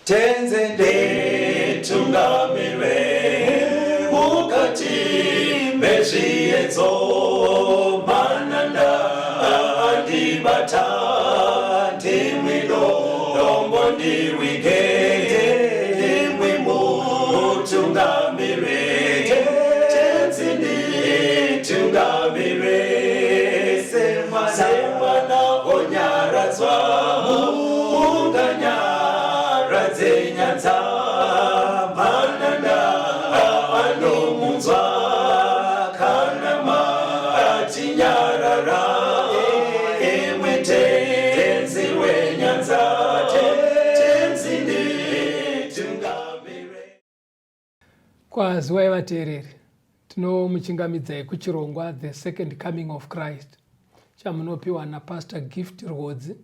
Tenzi nditungamire mukati mezviedzo, mananda andibata, ndimwi dombo ndiwige, ndimwi mutungamire. Tenzi nditungamire, semwana onyaradzwa munganyaradze nyanza, mananda anomunzwa kana matinyarara, imwe Tenzi wenyanza. Tenzi nditungamire. Kwaziwai vateereri, tinomuchingamidzai kuchirongwa The Second Coming of Christ chamunopiwa naPastor Gift Rwodzi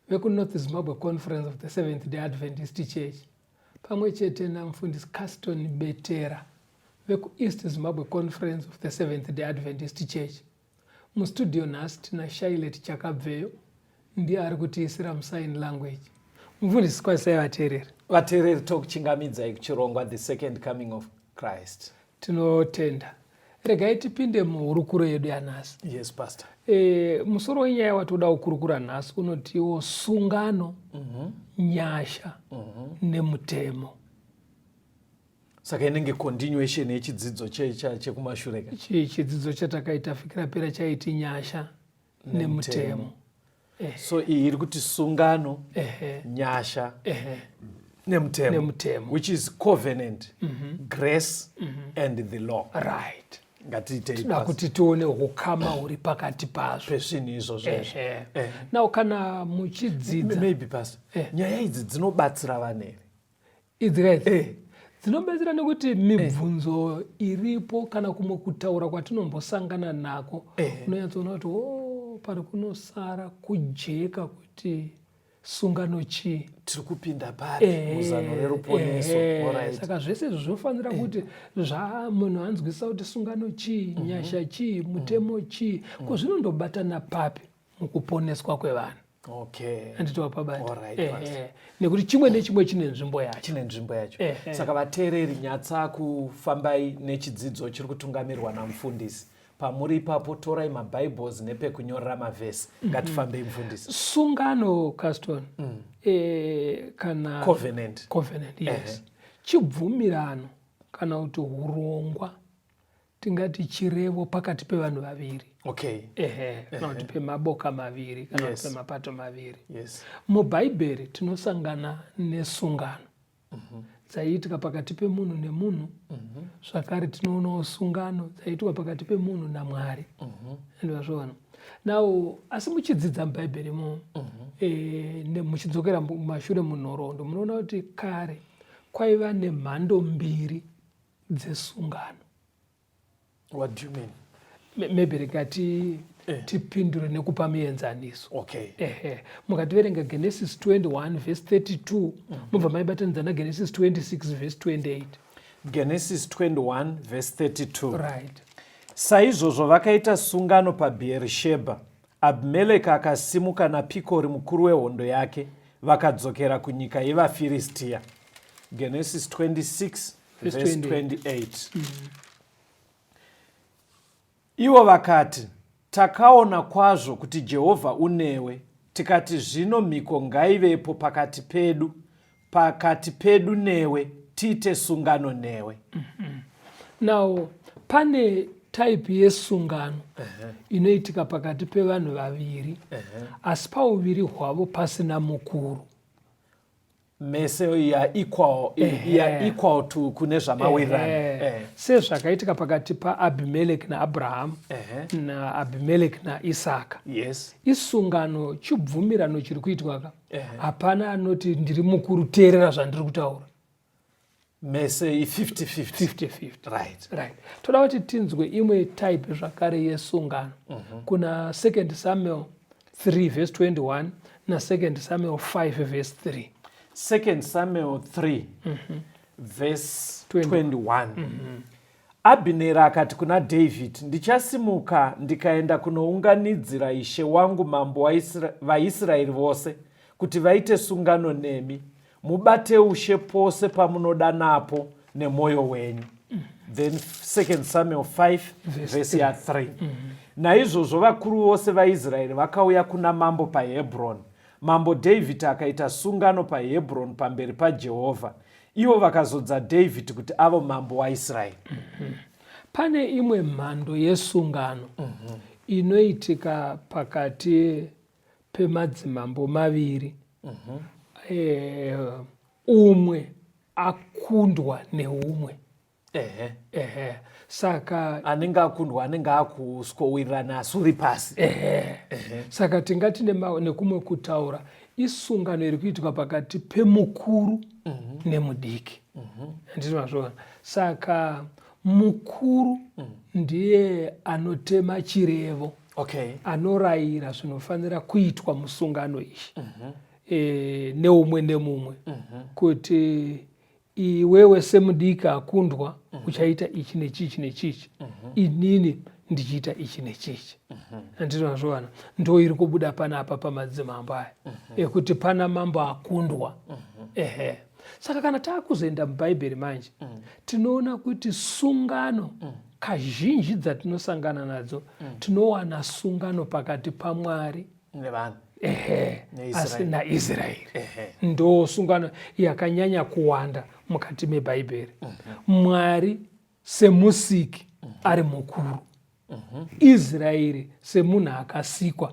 vekuNorth Zimbabwe Conference of the Seventh Day Adventist Church, pamwe chete namufundisi Caston Betera vekuEast Zimbabwe Conference of the Seventh Day Adventist Church. Mustudio nhasi tina Shailet Chakabveyo, ndiye ari kutiisira musign language. Mufundisi, kwazisai vateereri. Vateereri, tokuchingamidzai kuchirongwa The Second Coming of Christ. Tinotenda. Regai tipinde muhurukuro yedu yanhasi. Yes, Pastor. Musoro wenyaya watoda kukurukura nhasi unotiwo sungano, nyasha nemutemo. Saka inenge continuation yechidzidzo chekumashure ka? Chidzidzo chatakaita vhiki rapera chaiti nyasha nemutemo. So iyi iri kuti sungano, nyasha nemutemo, nemutemo, which is covenant, grace and the law. Ngatiitei. Toda kuti tione ukama huri pakati pazvo pezvinhu izvozvo izvo. Now kana muchidzidza Maybe, Pastor, nyaya idzi dzinobatsira vanhu here? Idzi kaidzi dzinobatsira nekuti mibvunzo iripo kana kumwe kutaura kwatinombosangana nako, unonyatsoona kuti o pari kunosara kujeka kuti sungano chii. Tiri kupinda papi muzano reruponeso? Saka zvese izvo zvinofanira kuti zva munhu anzwisisa kuti sungano chii, nyasha chii, mutemo chii, ko zvinondobatana papi mukuponeswa kwevanhu. Handiti wapabata? Alright, Nekuti chimwe nechimwe chine nzvimbo yacho. Chine nzvimbo yacho. Saka vateereri, nyatsa kufambai nechidzidzo chiri kutungamirwa namufundisi. Pamuri ipapo, torai maBibles nepekunyorera mavhesi. Ngatifambei, mufundisi. Sungano, Caston, kana Covenant. Covenant, yes, chibvumirano kana kuti urongwa, tingati chirevo pakati pevanhu vaviri, ehe, kana kuti pemaboka maviri kana kuti pemapato maviri. Mubhaibheri tinosangana nesungano dzaiitika pakati pemunhu nemunhu. Zvakare tinoonawo sungano dzaiitwa pakati pemunhu naMwari. Andivazvoona now, asi muchidzidza mubhaibheri mo, muchidzokera mumashure munhoroondo, munoona kuti kare kwaiva nemhando mbiri dzesungano. What do you mean? Maybe rikati tipindure nekupa muenzaniso. Ehe, mukativerenga Genesis 21 verse 32, mubva maibatanidza naGenesis 26 verse 28. Genesis 21 verse 32. Right. Saizvozvo vakaita sungano paBheerishebha. Abhimeleki akasimuka naPikori mukuru wehondo yake, vakadzokera kunyika yevaFiristiya. Genesis 26 verse verse 28. 28. Ivo vakati, "Takaona kwazvo kuti Jehovha unewe, tikati zvino mhiko ngaivepo pakati pedu newe, tiite sungano newe." Now pane type yesungano inoitika pakati pevanhu vaviri, asi pauviri hwavo pasina mukuru. Mese ya equal, ya equal to kune zvamawirirana. Sezvakaitika pakati paAbhimeleki naAbrahamu, naAbhimeleki naIsaka. Isungano, chibvumirano chiri kuitwa ka. Hapana anoti, "Ndiri mukuru, teerera zvandiri kutaura." Mese i50-50. 50-50. Right. Right, toda kuti tinzwe imwe type zvakare yesungano kuna 2 Samuel 3 verse 21 na2 Samuel 5 verse 3. 2 Samuel 3 verse 21. 21. Abhineri akati kuna David, "Ndichasimuka ndikaenda kunounganidzira ishe wangu mambo vaIsraeri vose kuti vaite sungano nemi. Mubate ushe pose pamunoda napo nemwoyo wenyu. Then 2 Samuel 5 vhesi ya 3. Naizvozvo vakuru vose vaIsraeri vakauya kuna mambo paHebroni. Mambo Dhavhidhi akaita sungano paHebroni pamberi paJehovha. Ivo vakazodza Dhavhidhi kuti ave mambo waIsraeri. Pane imwe mhando yesungano inoitika pakati pemadzimambo maviri. Umwe akundwa neumwe. Ehe. Ehe. Saka anenge akundwa anenge akuswowirirana asi uri pasi. Ehe. Saka tingati nekumwe kutaura isungano iri kuitwa pakati pemukuru nemudiki. Handiti mazviona? Saka mukuru ndiye anotema chirevo. Okay. Anorayira zvinofanira kuitwa musungano iyi. Neumwe nemumwe. Kuti iwewe semudiki akundwa uchaita ichi nechichi nechichi. Inini ndichiita ichi nechichi. Handiti mazviona? Ndo iri kubuda panapa pamadzimambo aya. Ekuti pana mambo akundwa. Ehe. Saka kana taakuzoenda muBhaibheri manje, tinoona kuti sungano kazhinji dzatinosangana nadzo, tinowana sungano pakati paMwari nevanhu. Ehe. NaIsraeri. Asi naIsraeri. Ehe. Ndo sungano yakanyanya kuwanda mukati meBhaibheri. Mwari semusiki ari mukuru. Israeri semunhu akasikwa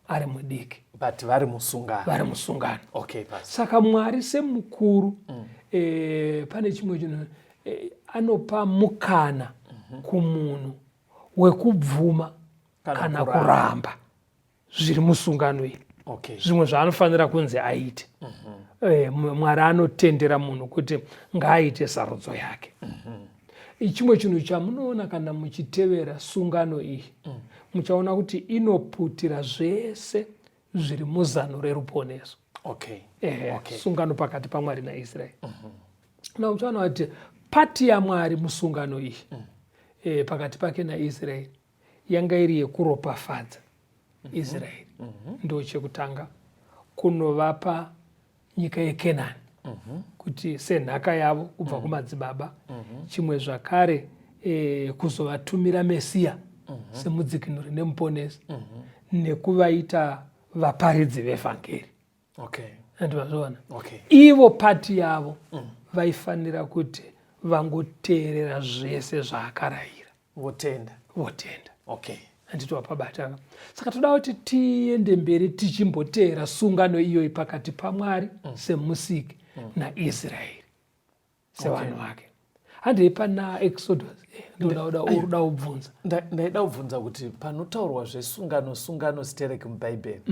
ari mudiki. But vari musungano. Vari musungano. Okay, pastor. Saka Mwari semukuru, pane chimwe chinhu, anopa mukana kumunhu wekubvuma Kana kana kuramba. kuramba zviri musungano iyi. Okay. Zvimwe zvaanofanira kunzi aite. Mwari anotendera munhu kuti ngaaite sarudzo yake. Chimwe chinhu chamunoona kana muchitevera sungano iyi, muchaona kuti inoputira zvese zviri muzano reruponeso. Okay. Okay. Sungano pakati paMwari naIsraeri. Na muchaona kuti pati yaMwari musungano iyi, pakati pake naIsraeri yanga iri yekuropafadza Israeri. Ndo chekutanga kunovapa nyika yeKenani kuti senhaka yavo kubva kumadzibaba. Chimwe zvakare, kuzovatumira Mesiya semudzikinuri nemuponesi, nekuvaita vaparidzi vevhangeri. Okay. Andivazviona? Okay. Ivo pati yavo vaifanira kuti vangoteerera zvese zvaakarayira. Votenda. Votenda. Okay. Handiti wapabata. Saka toda kuti tiende mberi tichimboteera sungano iyoyi pakati paMwari semusiki naIsraeri sevanhu vake. Handei pana Exodus. Ndoda uda kubvunza. Ndaida kubvunza kuti panotaurwa zvesungano, sungano sterek muBhaibheri.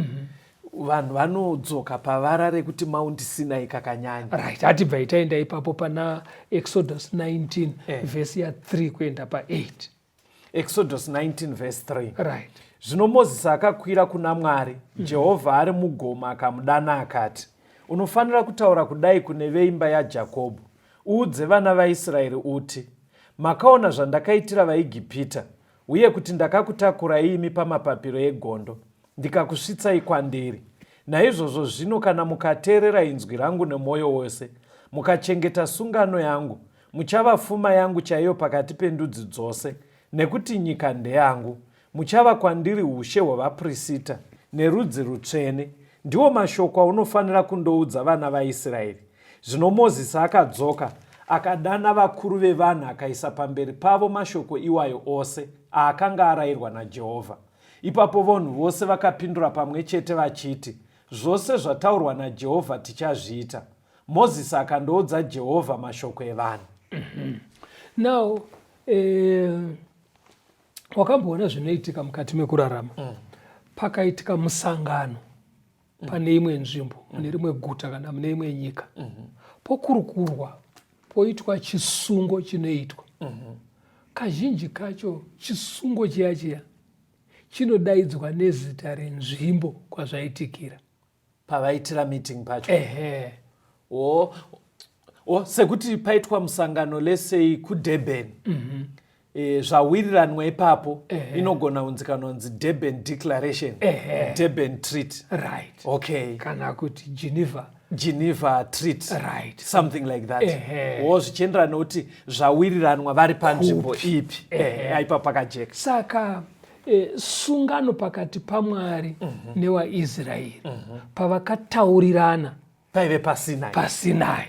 Vanhu vanodzoka pavara rekuti Mount Sinai kakanyanya. Right, hatibva taenda ipapo pana Exodus 19 verse ya 3 kuenda pa 8. Exodus 19 verse 3. Right. Zvino Mozisi akakwira kuna Mwari, Jehovha ari mugomo akamudana akati, unofanira kutaura kudai kune veimba yaJakobho, uudze vana vaIsraeri uti, makaona zvandakaitira vaEgipita, uye kuti ndakakutakurai imi pamapapiro egondo, ndikakusvitsai kwandiri. Naizvozvo zvino kana mukateerera inzwi rangu nemwoyo wose, mukachengeta sungano yangu, muchava fuma yangu chaiyo pakati pendudzi dzose, nekuti nyika ndeyangu. Muchava kwandiri ushe hwavaprista nerudzi rutsvene. Ndiwo mashoko aunofanira kundoudza vana vaIsraeri. Zvino Mozisi akadzoka, akadana vakuru vevanhu akaisa pamberi pavo mashoko iwayo ose aakanga arayirwa naJehovha. Ipapo vanhu vose vakapindura pamwe chete vachiti, zvose zvataurwa naJehovha tichazviita. Mozisi akandoudza Jehovha mashoko evanhu. Now, wakamboona zvinoitika mukati mekurarama. Pakaitika musangano pane imwe nzvimbo, mune rimwe guta kana mune imwe nyika. Pokurukurwa, poitwa chisungo chinoitwa. Kazhinji kacho chisungo chiya chiya chinodaidzwa nezita renzvimbo kwazvaitikira. Pavaitira meeting pacho. Ehe. Sekuti paitwa musangano lesei kuDurban. Zvawiriranwa ipapo, inogona kunzi kanonzi Durban Declaration, Durban Treaty. Right. Okay. Kana kuti Geneva. Geneva Treaty, something like that. Wo zvichienderana nekuti zvawiriranwa vari panzvimbo ipi. Aipa pakajeka. Saka sungano pakati paMwari newaIsraeri pavakataurirana paive paSinai. PaSinai.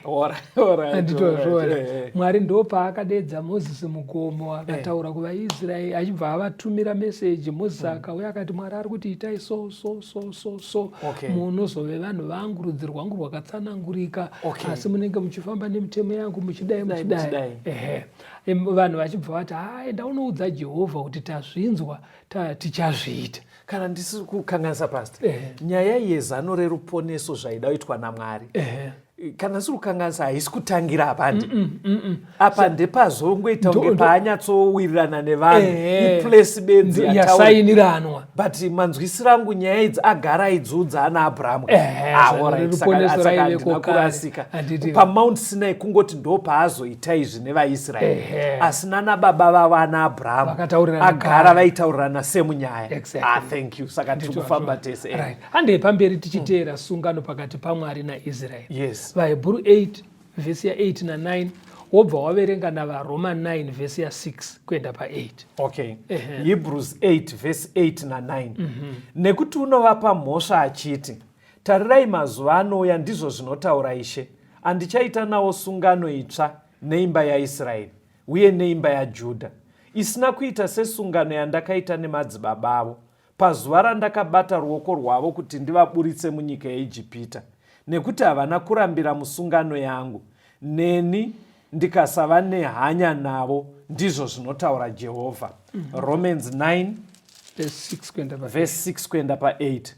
Anditozviona. Mwari ndo paakadedza Mozisi mugomo, akataura kuvaIsraeri, achibva avatumira meseji. Mozisi akauya akati, "Mwari ari kuti itai so so so so so, munozove vanhu vangu, rudzi rwangu rwakatsanangurika, asi munenge muchifamba nemitemo yangu, muchidai, muchidai." Muchidai. Ehe. Vanhu vachibva vati, "Ha, enda unoudza Jehovha kuti tazvinzwa, tichazviita." Kana ndisiri kukanganisa, Pastor, nyaya yezano reruponeso, zvaida kuitwa naMwari, kana ndisiri kukanganisa, haisi kutangira apandi apa, ndepazongoita kunge paanyatsowirirana nevanhu, iplace bedzi yasainiranwa. But manzwisiro angu, nyaya idzi agara aidziudza ana Abrahamu. Zano reruponeso Saka raiveko handina kare. kurasika. Handiti. PaMount Sinai kungoti ndo paazoita izvi nevaIsraeri, asi nana baba vavo ana Abrahamu Vakataurirana agara kare. vaitaurirana semunyaya. Ah, thank you. Saka tiri kufamba tese. Right. Handei pamberi tichiteera sungano pakati paMwari naIsraeri. VaHebhuru 8 vhesi ya8 na9, wobva waverenga navaRoma 9 vhesi ya6 kuenda pa8. Okay. Hebrews 8 vhesi 8 na9: "Nekuti unovapa mhosva achiti, 'Tarirai, mazuva anouya, ndizvo zvinotaura Ishe, andichaita nawo sungano itsva neimba yaIsraeri uye neimba yaJudha, isina kuita sesungano yandakaita nemadzibaba avo pazuva randakabata ruoko rwavo kuti ndivaburitse munyika yeIjipita, nekuti havana kurambira musungano yangu, neni ndikasava nehanya navo, ndizvo zvinotaura Jehovha.'" Romans 9 vhesi 6 kuenda pa vhesi 6 kuenda pa8: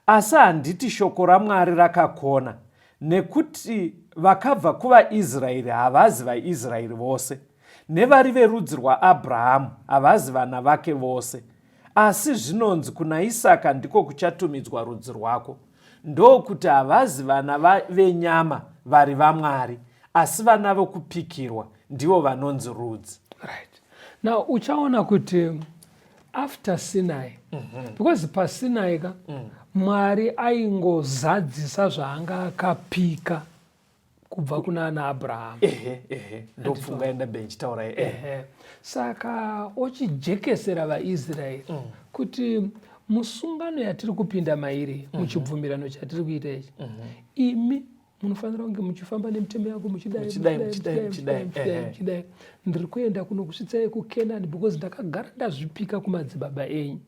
"Asi handiti shoko raMwari rakakona, nekuti vakabva kuvaIsraeri havazi vaIsraeri vose, nevari verudzi rwaAbrahamu havazi vana vake vose. Asi zvinonzi, 'Kuna Isaka ndiko kuchatumidzwa rudzi rwako.' Ndokuti havazi vana venyama vari vaMwari, asi vana vokupikirwa ndivo vanonzi rudzi." Right. Now uchaona kuti after Sinai, because paSinai ka, Mwari aingozadzisa zvaanga akapika kubva kuna ana Abrahamu. Ehe ehe, ndopfunga yandambe ndichitaura. Ehe. Saka ochijekesera vaIsraeri kuti musungano yatiri kupinda mairi, muchibvumirano chatiri kuita ichi, imi munofanira kunge muchifamba nemitemo yangu, muchidai, muchidai, muchidai, muchidai, muchidai, muchidai, muchidai, muchidai. Ndiri kuenda kunokusvitsai kuKenani because ndakagara ndazvipika kumadzibaba enyu.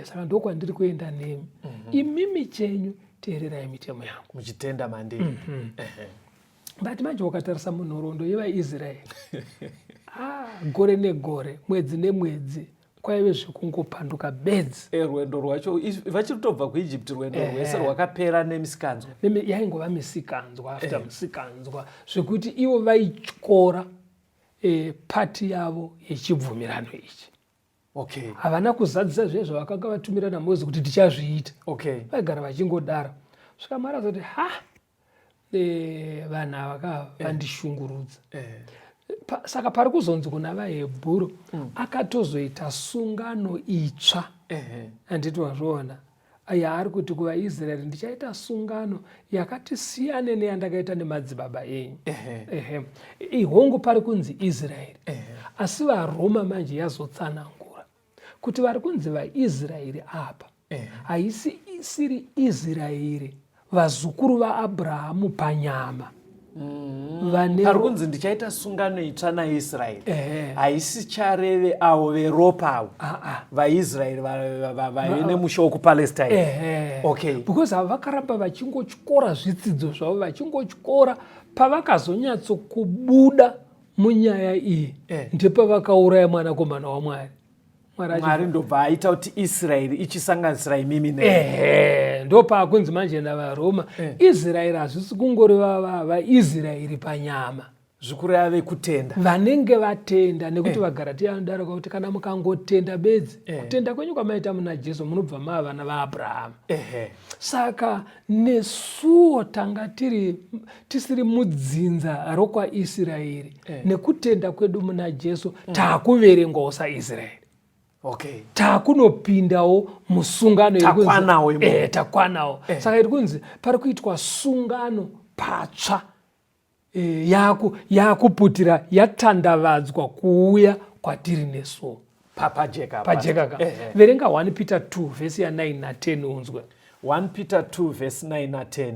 Saka ndokwandiri kuenda nemi. Imimi chenyu teererai mitemo yangu muchitenda mandiri. But manje ukatarisa munhoroondo yevaIsraeri, gore negore, mwedzi nemwedzi, kwaive zvekungopanduka bedzi. Rwendo rwacho, vachiri kutobva kuEgypt, rwendo rwese rwakapera nemisikanzwa. Yaingova misikanzwa after misikanzwa, zvekuti ivo vaityora pati yavo yechibvumirano ichi. Havana kuzadzisa zviye zvavakanga vatumira naMozisi kuti tichazviita. Vaigara vachingodaro, svika Mwari azoti, "Ha, vanhu ava ka vandishungurudza." Saka pari kuzonzi kuna vaHebhuru akatozoita sungano itsva. Handiti wazviona yaari kuti kuvaIsraeri, "Ndichaita sungano yakati siyane neyandakaita nemadzibaba enyu"? Ehe. Ihongu pari kunzi Israeri, asi vaRoma manje yazotsanangura kuti vari kunzi vaIsraeri apa haisi isiri Israeri vazukuru vaAbrahamu panyama vane Pari kunzi ndichaita sungano itsva naIsraeri, haisi chareve avo veropa avo Ah, ah. vaIsraeri vaive nemusha wekuPalestine. Because ava vakaramba vachingotyora zvitsidzo zvavo, vachingotyora. Pavakazonyatsokubuda munyaya iyi, ndepavakauraya mwanakomana waMwari. Mwari Mwari ndobva aita kuti Israeri ichisanganisira imimi ne Ehe, ndopaakunzi manje navaRoma, Israeri hazvisi kungoreva vaIsraeri panyama. Zvikureva vekutenda. Vanenge vatenda, nekuti vaGaratiya anodarika kuti kana mukangotenda bedzi, kutenda kwenyu kwamaita muna Jesu, munobva mava vana vaAbrahamu. Saka nesuwo tanga tiri tisiri mudzinza rokwaIsraeri, nekutenda kwedu muna Jesu taakuverengwawo saIsraeri. Okay. Takunopindawo musungano takwanawo eh, takwanawo eh. Saka iri kunzi pari kuitwa sungano patsva eh, yakuputira yatandavadzwa kuuya kwatiri nesuwo. Pajeka pajeka ka eh, eh. Verenga 1 Peter 2 vhesi ya 9 na 10 unzwe. 1 Peter 2 vhesi 9 na 10.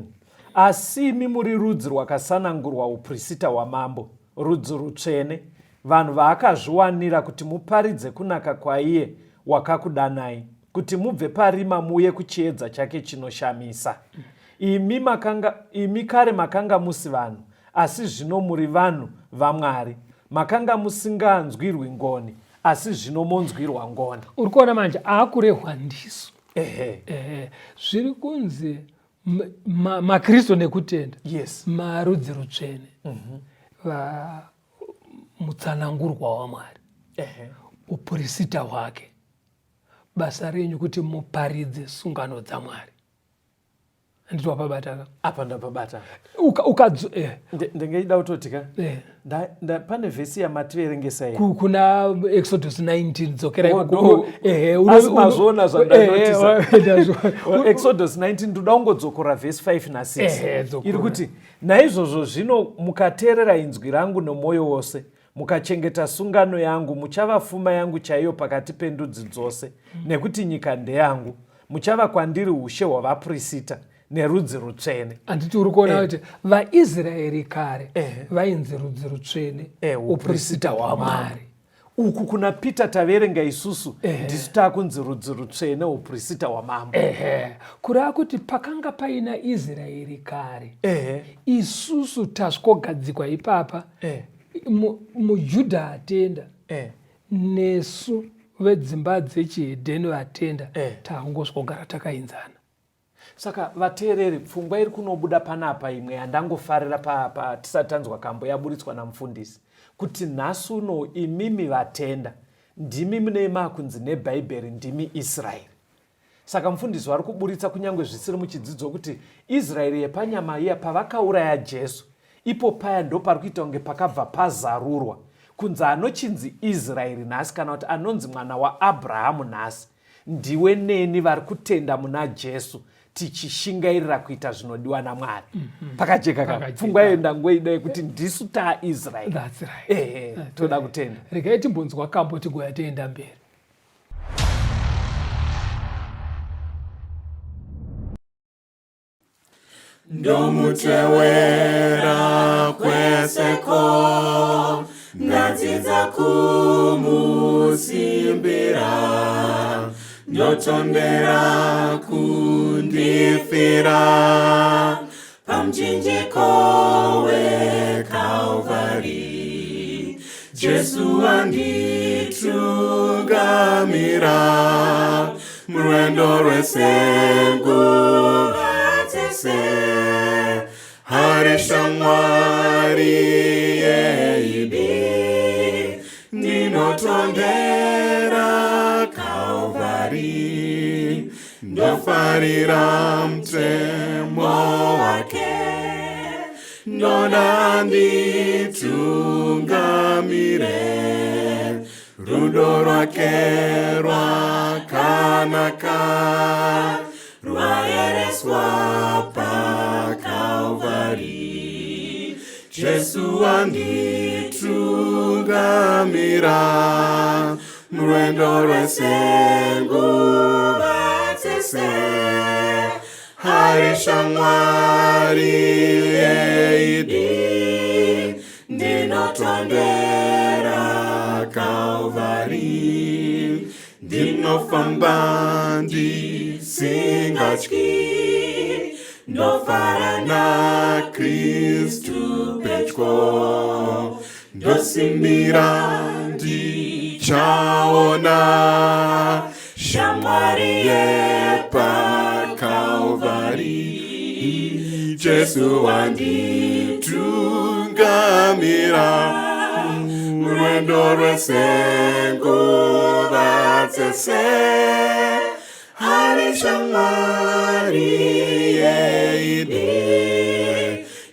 Asi imi muri rudzi rwakasanangurwa, uprisita hwamambo, rudzi rutsvene, vanhu vaakazviwanira, kuti muparidze kunaka kwaiye wakakudanai kuti mubve parima muuye kuchiedza chake chinoshamisa. Imi, makanga, imi kare makanga musi vanhu, asi zvino muri vanhu vaMwari. Makanga musinganzwirwi ngoni, asi zvino monzwirwa ngoni. Uri kuona manje aakurehwa ndisu. Ehe. Ehe. Zviri kunzi maKristu nekutenda. Yes. Marudzi rutsvene. Mutsanangurwa waMwari. Ehe. Upurisita hwake. Basa renyu kuti muparidze sungano dzaMwari. Handiti wapabata ka? Apa ndapabata. Uka. Ndingeida kutoti ka pane vhesi yamativerengesa iyi. Kuna Exodus 19, dzokera Oh, ikoko. no. Ehe, Asi mazviona zvandanotisa. Ndazviona. Exodus 19, ndoda kungodzokora vhesi 5 na6. Ehe, dzokora. Iri kuti, naizvozvo zvino mukateerera inzwi rangu nomwoyo wose, mukachengeta sungano yangu, muchava fuma yangu chaiyo pakati pendudzi dzose, nekuti nyika ndeyangu. Muchava kwandiri ushe hwavapurisita nerudzi rutsvene. Handiti uri kuona kuti vaIsraeri kare vainzi rudzi rutsvene, upurisita hwaMwari. Uku kuna Peter taverenga isusu ndisu taakunzi rudzi rutsvene, upurisita hwamambo. Ehe, kureva kuti pakanga paina Israeri kare, isusu tasvikogadzikwa ipapa. MuJudha atenda, nesu vedzimba dzechihedheni vatenda, takungosvikogara takainzana. Saka vateereri, pfungwa iri kunobuda panapa imwe yandangofarira tisati tanzwa kambo yaburitswa namufundisi, kuti nhasi uno imimi vatenda ndimi mune makunzi neBhaibheri ndimi Israeri. Saka mufundisi vari kuburitsa kunyange zvisiri muchidzidzo kuti Israeri yepanyama iya pavakauraya Jesu, ipo paya ndo pari kuita kunge pakabva pazarurwa kunzi anochinzi Israeri nhasi, kana kuti anonzi mwana waAbrahamu nhasi, ndiwe neni vari kutenda muna Jesu tichishingairira kuita zvinodiwa naMwari. Pakajeka ka? Pakajeka. Pfungwa iyo ndangoida yekuti ndisu taIsraeri. That's right. Ehe, toda kutenda. Regai timbonzwa kambo tigoya toenda mberi. Ndomutewera kweseko, ndadzidza kumusimbira, ndotondera kundifira pamuchinjiko weKalvari. Jesu wanditungamira murwendo rwese nguva dzese, hari shamwari yeidi, ndinotondera Kalvari, ndofarira mutemo wake, ndoda nditungamire, rudo rwake rwakanaka rwayereswa paKalvari. Jesu wanditungamira murwendo rwese nguva dzese, hari shamwari yeidi, ndinotondera Kalvari, ndinofamba ndisingatyi, ndofara naKristu pedyo, ndosimbira ndichaona shamwari yepaKalvari. Jesu wanditungamira rwendo rwese nguva dzese, hari shamwari yeidi,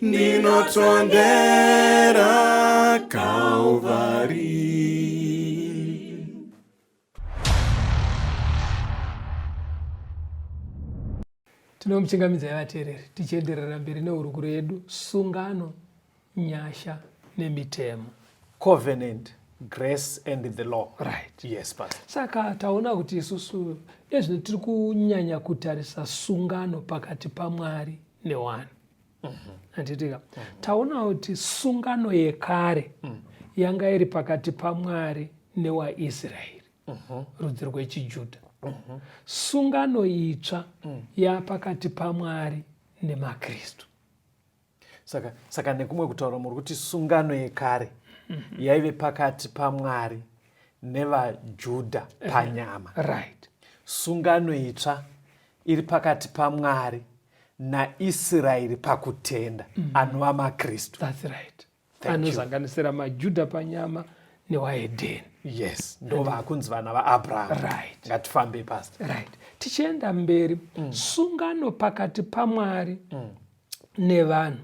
ndinotondera Kalvari. Tinomuchingamidzai vateereri tichienderera mberi nehurukuro yedu sungano, nyasha nemitemo. Covenant, grace and the law. Right. Yes, Pastor. Saka taona kuti isusu ezvino tiri kunyanya kutarisa sungano pakati paMwari newanhu. Handitika? Taona kuti sungano yekare yanga iri pakati paMwari newaIsraeri. Rudzi rwechiJudha. Sungano itsva yapakati paMwari nemaKristu. Saka nekumwe kutaura muri kuti sungano yekare yaive pakati paMwari nevaJudha panyama. Right. Sungano itsva iri pakati paMwari naIsraeri pakutenda, anova maKristu. That's right. Thank you. Anosanganisira maJudha panyama newahedheni. Yes, ndo vakunzi vana vaAbraham. Right. Ngatifambe, Pastor. Right. Tichienda mberi, sungano pakati paMwari nevanhu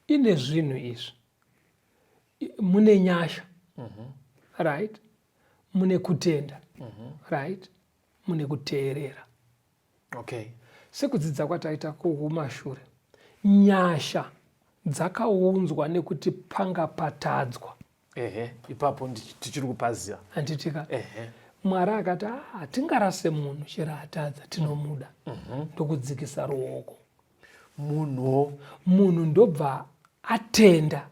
ine zvinhu izvi. Mune nyasha. Right? Mune kutenda. Right? Mune kuteerera. Okay. Sekudzidza kwataita kumashure, nyasha dzakaunzwa nekuti panga patadzwa. Ehe, ipapo tichiri kupaziva. Handitika? Ehe. Mwari akati, hatingarase munhu chero atadza, tinomuda. Ndokudzikisa ruoko. Munhu ndobva atenda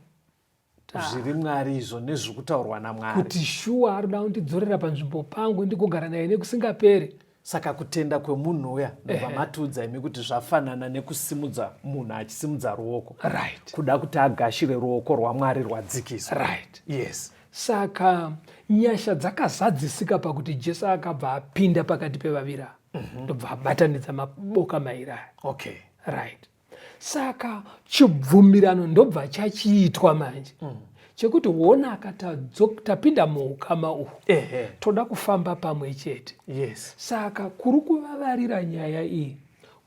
zviri Mwari izvo nezviri kutaurwa naMwari. Kuti shuwa ari kuda kundidzorera panzvimbo pangu ndigogara naye nekusingaperi. Saka kutenda kwemunhu uya ndobva matiudza imi kuti zvafanana nekusimudza munhu achisimudza ruoko. Right. Kuda kuti agashire ruoko rwaMwari rwadzikiswa. Right. Yes. Saka nyasha dzakazadzisika pakuti Jesu akabva apinda pakati pevaviri ava. Ndobva abatanidza maboka mairi aya. Okay. Right. Saka chibvumirano ndobva chachiitwa manje. Chekuti wona tapinda muukama uhu. Toda kufamba pamwe chete. Yes. Saka kuri kuvavarira nyaya iyi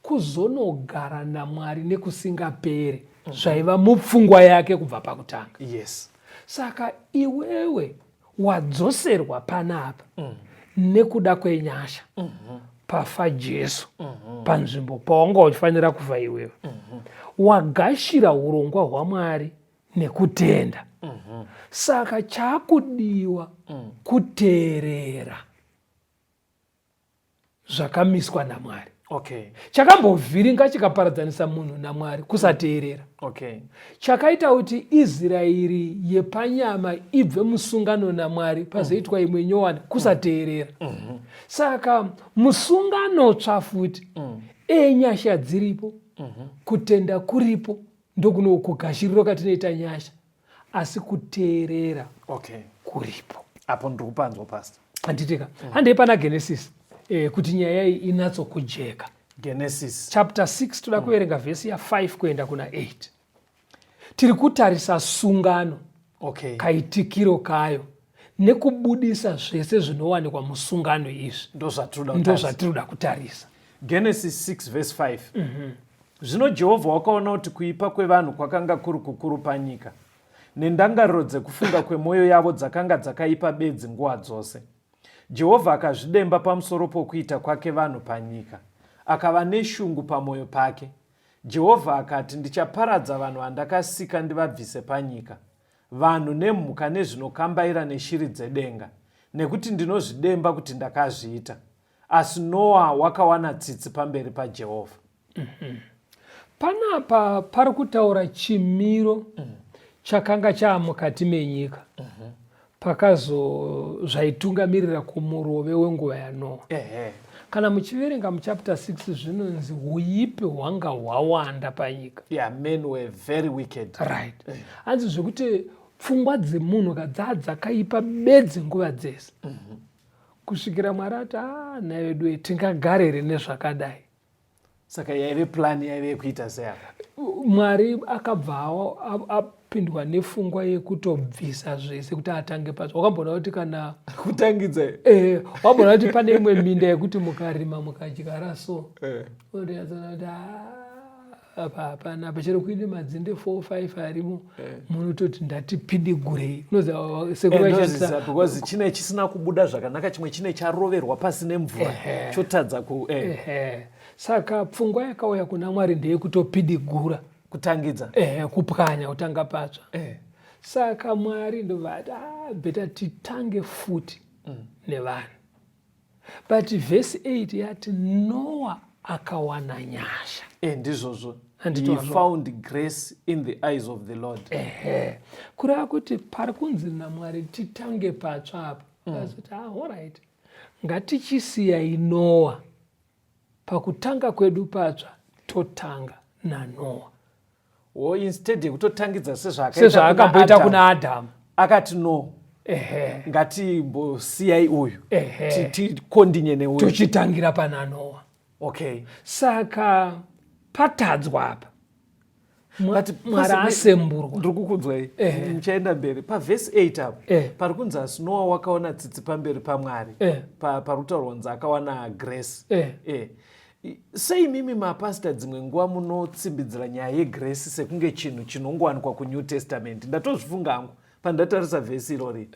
kuzonogara naMwari nekusingaperi zvaiva mupfungwa yake kubva pakutanga. Yes. Saka iwewe wadzoserwa panapa nekuda kwenyasha. Pafa Jesu panzvimbo pawanga uchifanira kufa iwewe. Wagashira urongwa hwaMwari nekutenda. Saka chakudiwa kuteerera zvakamiswa naMwari. Okay. Chakambovhiringa chikaparadzanisa munhu naMwari kusateerera. Okay. Chakaita kuti Israeri yepanyama ibve musungano naMwari pazoitwa imwe nyowani kusateerera. Saka musungano tsva futi enyasha dziripo, kutenda kuripo, ndokuno kugashiriro katinoita nyasha, asi kuteerera Okay. kuripo. Apo ndiri kupanzwa, Pastor. Handitika? Handei pana Genesis kuti nyaya iyi inatsokujeka. Genesis chapter 6 toda kuverenga vhesi ya5 kuenda kuna 8. Tiri kutarisa sungano. Okay. Kaitikiro kayo nekubudisa zvese zvinowanikwa musungano izvi. Ndozvatinoda kutarisa. Genesis 6 verse 5. Zvino Jehovha wakaona kuti kuipa kwevanhu kwakanga kuri kukuru panyika, nendangariro dzekufunga kwemwoyo yavo dzakanga dzakaipa bedzi nguva dzose. Jehovha akazvidemba pamusoro pokuita kwake vanhu panyika, akava neshungu pamwoyo pake. Jehovha akati, Ndichaparadza vanhu vandakasika ndivabvise panyika, vanhu nemhuka nezvinokambaira neshiri dzedenga, nekuti ndinozvidemba kuti ndakazviita. Asi Noa wakawana tsitsi pamberi paJehovha. Panapa pari kutaura chimiro chakanga chaamukati menyika pakazo zvaitungamirira kumurove wenguva yaNoa. Kana muchiverenga muchapter 6 zvinonzi huipi hwanga hwawanda panyika. Yeah, men were very wicked. Right. Hanzi zvekuti pfungwa dzemunhu kadzaa dzakaipa bedzi nguva dzese. Kusvikira Mwari ati, nhai vedu tingagare here nezvakadai? Saka yaive plan yaive yekuita sei apa? Mwari akabva apindwa nefungwa yekutobvisa zvese kuti atange patsva. Wakamboona kuti kana kutangidza wamboona kuti pane imwe minda yekuti mukarima mukadyara so. Unotonyatsoona kuti apa hapana, apa chero kuine madzinde 4 5 arimo, munototi ndatipidigurei. Unoziva sekuru vaishandisa because chine chisina kubuda zvakanaka, chimwe chine charoverwa pasi nemvura, chotadza ku. Saka pfungwa yakauya kuna Mwari ndeyekutopidigura, kutangidza, ehe, kupwanya, kutanga patsva. Saka Mwari ndobva ati, ah, better titange futi nevanhu. But vhesi 8 yati Noa akawana nyasha. Ndizvozvo. Handiti He wazvo? found grace in the eyes of the Lord. Ehe, kureva kuti pari kunzi naMwari titange patsva apa, akazoti, ah, alright, ngatichisiyai Noa pakutanga kwedu patsva, totanga naNoa. O, instead yekutotangidza sezvaakaita sezvaakamboita kuna kuna Adam, Adhamu, akati no, ngatimbosiyai uyu, tikontinue neuyu, tochitangira pana Noa. Saka patadzwa apa, But Mwari asemburwa. Ndiri kukunzwai. Muchaenda mberi pavhesi 8 apo, pari kunzi asi Noa wakaona tsitsi pamberi paMwari. Pari kutaurwa kunzi akawana grace. Sei mimi mapasita dzimwe nguva munotsimbidzira nyaya yegrace sekunge chinhu chinongowanikwa kuNew Testament? Ndatozvifunga hangu pandatarisa vhesi irori.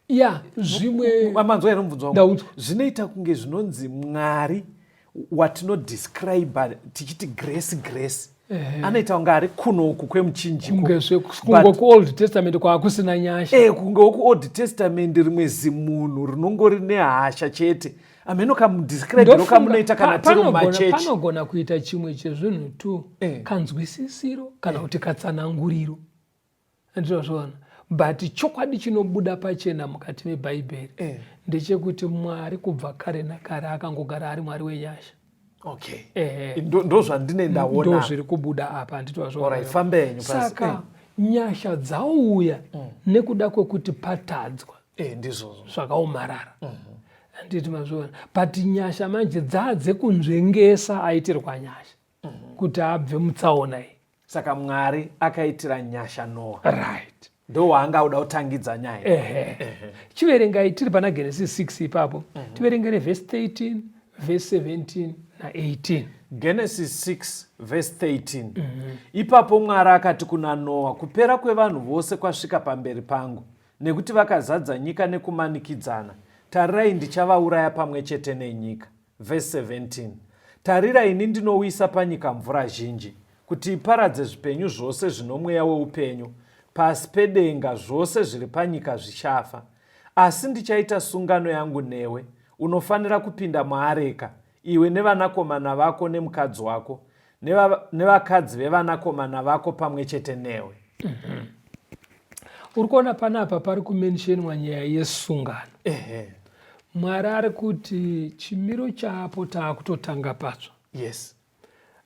Ya, zvimwe Manzwa here mubvunzo wangu? Ndaudzwa. Zvinoita kunge zvinonzi Mwari watinodescribe tichiti grace, grace, anoita kunge ari kunoku kwemuchinjiko. Kunge kunge kuOld Testament kwaakusina nyasha. Kunge wokuOld Testament, rimwe zimunhu rinongori nehasha chete. Ameno kamudescribero kamunoita kana tiri mumachechi. Panogona kuita chimwe chezvinhu tu, kanzwisisiro kana kuti katsananguriro, andinozviona. But chokwadi chinobuda pachena mukati mebhaibheri ndechekuti Mwari kubva kare nakare akangogara ari Mwari wenyasha. Ndo zvandine ndaona. Ndo zviri kubuda apa, handiti? Alright, fambe henyu pasi. Saka nyasha dzauya nekuda kwekuti patadzwa Ndizvozvo. zvakaomarara, handiti mazviona? But nyasha manje dzaa dzekunzvengesa aitirwa nyasha kuti abve mutsaona iyi. Saka Mwari akaitira nyasha Noa, ndo waanga uda kutangidza nyaya. Ehe, chiverengai tiri pana Genesis 6 ipapo, tiverengere vhesi 13, vhesi 17 na18. Genesis 6 vhesi 13. Ipapo Mwari akati kuna Noa, "Kupera kwevanhu vose kwasvika pamberi pangu, nekuti vakazadza nyika nekumanikidzana. Tarirai, ndichavauraya pamwe chete nenyika." Vhesi 17. "Tarira, ini ndinowisa panyika mvura zhinji kuti iparadze zvipenyu zvose zvino mweya weupenyu pasi pedenga. Zvose zviri panyika zvichafa. Asi ndichaita sungano yangu newe. Unofanira kupinda muareka, iwe nevanakomana vako nemukadzi wako nevakadzi vevanakomana vako pamwe chete newe." Uri kuona panapa pari kumentionwa nyaya yesungano. Mwari ari kuti chimiro chaapo taakutotanga patsva,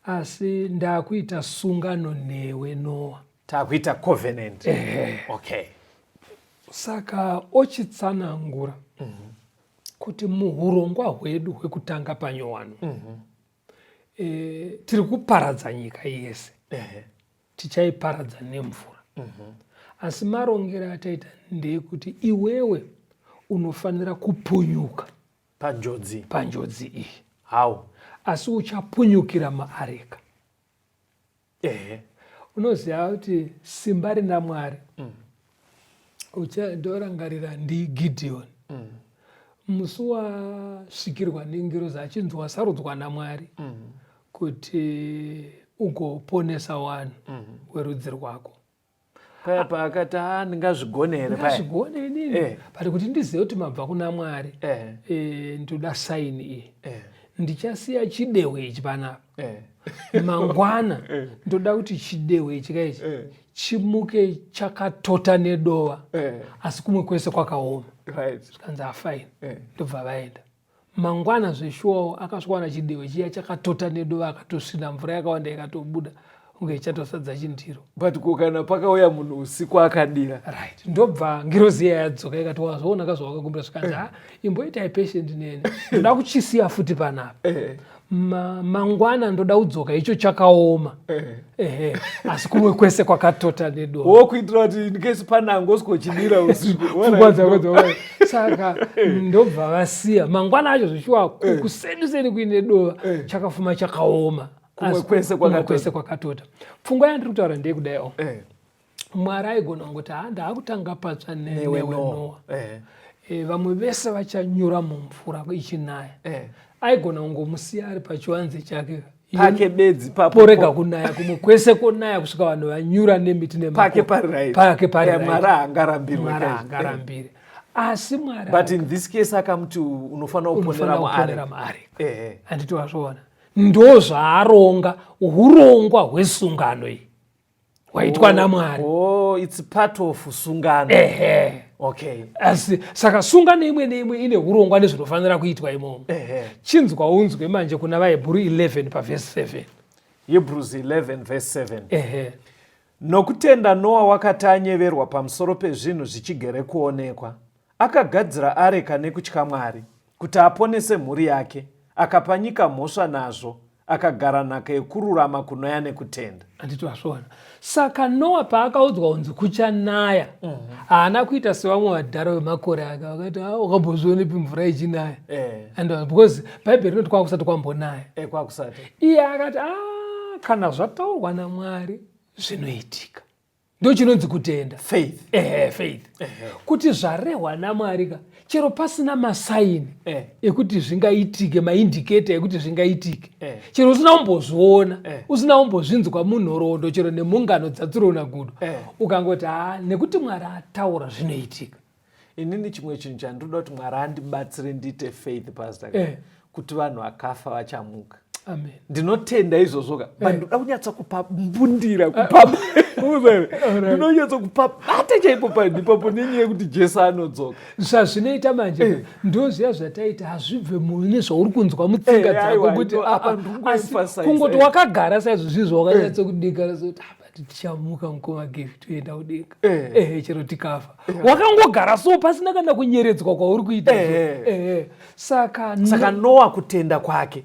asi ndaakuita sungano newe, Noa. Taakuita covenant. Saka ochitsanangura kuti muurongwa hwedu hwekutanga panyowano, tiri kuparadza nyika yese, tichaiparadza nemvura, asi marongero ataita ndeyekuti iwewe unofanira kupunyuka panjodzi. Panjodzi iyi. How? Asi uchapunyukira maareka. Unoziva kuti simba rina Mwari, ndorangarira ndiGidheoni, musi wasvikirwa nengirozi achinzi wasarudzwa naMwari kuti ugoponesa vanhu werudzi rwako. Paya paakati, "A, ndingazvigone here paya?" Ndingazvigone inini? But kuti ndizive kuti mabva kuna Mwari, ndoda sign iyi. Ndichasiya chidehwe ichi panapa. Mangwana ndoda kuti chidehwe ichi kaichi chimuke chakatota nedova, asi kumwe kwese kwakaoma. Zvikanzi, "Afine." Ndobva vaenda. Mangwana zveshuwawo akasvikawana chidehwe chiya chakatota nedova, akatosvina mvura yakawanda ikatobuda kunge ichatosadza chindiro. But ko kana pakauya munhu usiku akadira? Right, ndobva ngirozi iya yadzoka ikati, "Wazoona kazvawakakumbira?" Zvikanzi, "Ha, imboitai patient neni, ndoda kuchisiya futi panapa. Mangwana ndoda kudzoka icho chakaoma, ehe, asi kumwe kwese kwakatota nedova." Wokuitira kuti in case panango usikochidira usiku. Pfungwa dzako saka ndobva vasiya. Mangwana acho zvichiwa kuseni seni kuine dova, chakafuma chakaoma, Kumwe asi kwese kumwe kwakatota. Kwese kwakatota. Pfungwa yandiri kutaura ndeyekudaiwo, Mwari aigona kungoti, "Ha, ndaakutanga patsva newe newe Noa." Noa. E, vamwe vese vachanyura mumvura ichinaya eh. Aigona kungomusiya ari pachivanze chake pake bedzi porega kunaya kumwe kwese konaya kusvika vanhu vanyura nemiti nepake pari pari eh, mwari haangarambirwe mwari haangarambire asi mwari but in this case akamuti unofanira kuponera muareka handiti wazviona ndo zvaaronga urongwa hwesungano iyi hwaitwa oh, namwari oh, it's part of sungano ehe okay asi saka sungano imwe neimwe ine urongwa nezvinofanira kuitwa imomo chinzwa unzwe manje kuna vahebhuru 11 pavhesi 7 Hebrews 11 verse 7 ehe Nokutenda Noa wakati anyeverwa pamusoro pezvinhu zvichigere kuonekwa, akagadzira areka nekutya Mwari, kuti aponese mhuri yake, akapa nyika mhosva nazvo, akagara nhaka yekururama kunoya nekutenda. Handiti wazviona? Saka Noa paakaudzwa kunzi kuchanaya, haana kuita sevamwe vadhara vemakore ake vakati, ah, wakambozvionepi mvura ichinaya? And because Bhaibheri rinoti kwakusati kwambonaya. Kwakusati. Iye akati, ah, kana zvataurwa naMwari zvinoitika. Ndo chinonzi kutenda. Faith. Ehe, faith. Ehe. Kuti zvarehwa naMwari ka, chero pasina masaini eh. ekuti zvingaitike, maindiketa ekuti zvingaitike. Eh. Chero usina kumbozviona, eh. usina kumbozvinzwa munhoroondo chero nemungano dzaTsuro naGudo. Eh. Ukangoti ha, nekuti Mwari ataura zvinoitika. Inini chimwe chinhu chandinoda kuti Mwari andibatsire ndiite faith pastor. Eh. Kuti vanhu vakafa vachamuka. Amen. Ndinotenda izvozvo ka. But ndinoda kunyatsa kupambundira, kupa. Ndinonyatsa kupabata chaipo paipapo nenyaya yekuti Jesu anodzoka. Zvazvinoita manje eh. Ndo zviya zvataita hazvibve mune zvauri kunzwa mutsinga eh, dzako kuti kungoti wakagara saizvozvizvo wakanyatsa kudikana kuti ah, tichamuka mukoma gift toenda kudenga. Eh. Chero tikafa. Wakangogara so pasina kana kunyeredzwa kwauri kuita. Saka saka Noa kutenda kwake.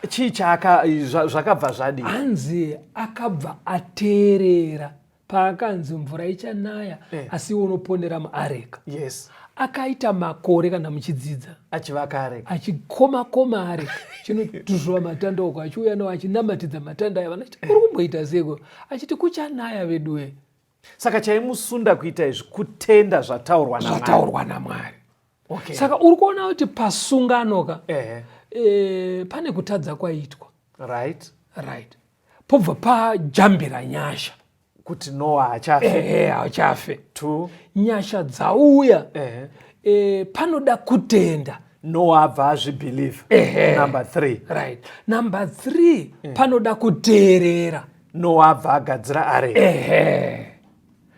Chii chaka zvakabva zvadii? Hanzi akabva ateerera paakanzi mvura ichanaya eh. Asi iwe unoponera muareka. Yes. Akaita makore kana muchidzidza achivaka areka, achikoma koma areka, chinotuzvuva matanda uko achiuya nawo achinamatidza matanda aya, vanachiti uri kumboita seiko, achiti kuchanaya veduwe. Saka chaimusunda kuita izvi kutenda zvataurwa naMwari. Zvataurwa naMwari. Okay. Saka uri kuona kuti pasungano ka pane kutadza kwaitwa. Right. Right. Pobva pajambira nyasha. Kuti Noa hachafe. Ehe, hachafe. Two. Nyasha dzauya. Panoda kutenda. Noa abva azvibelieve. Number 3. Right. Number 3 panoda kuteerera. Noa abva agadzira areka. Ehe.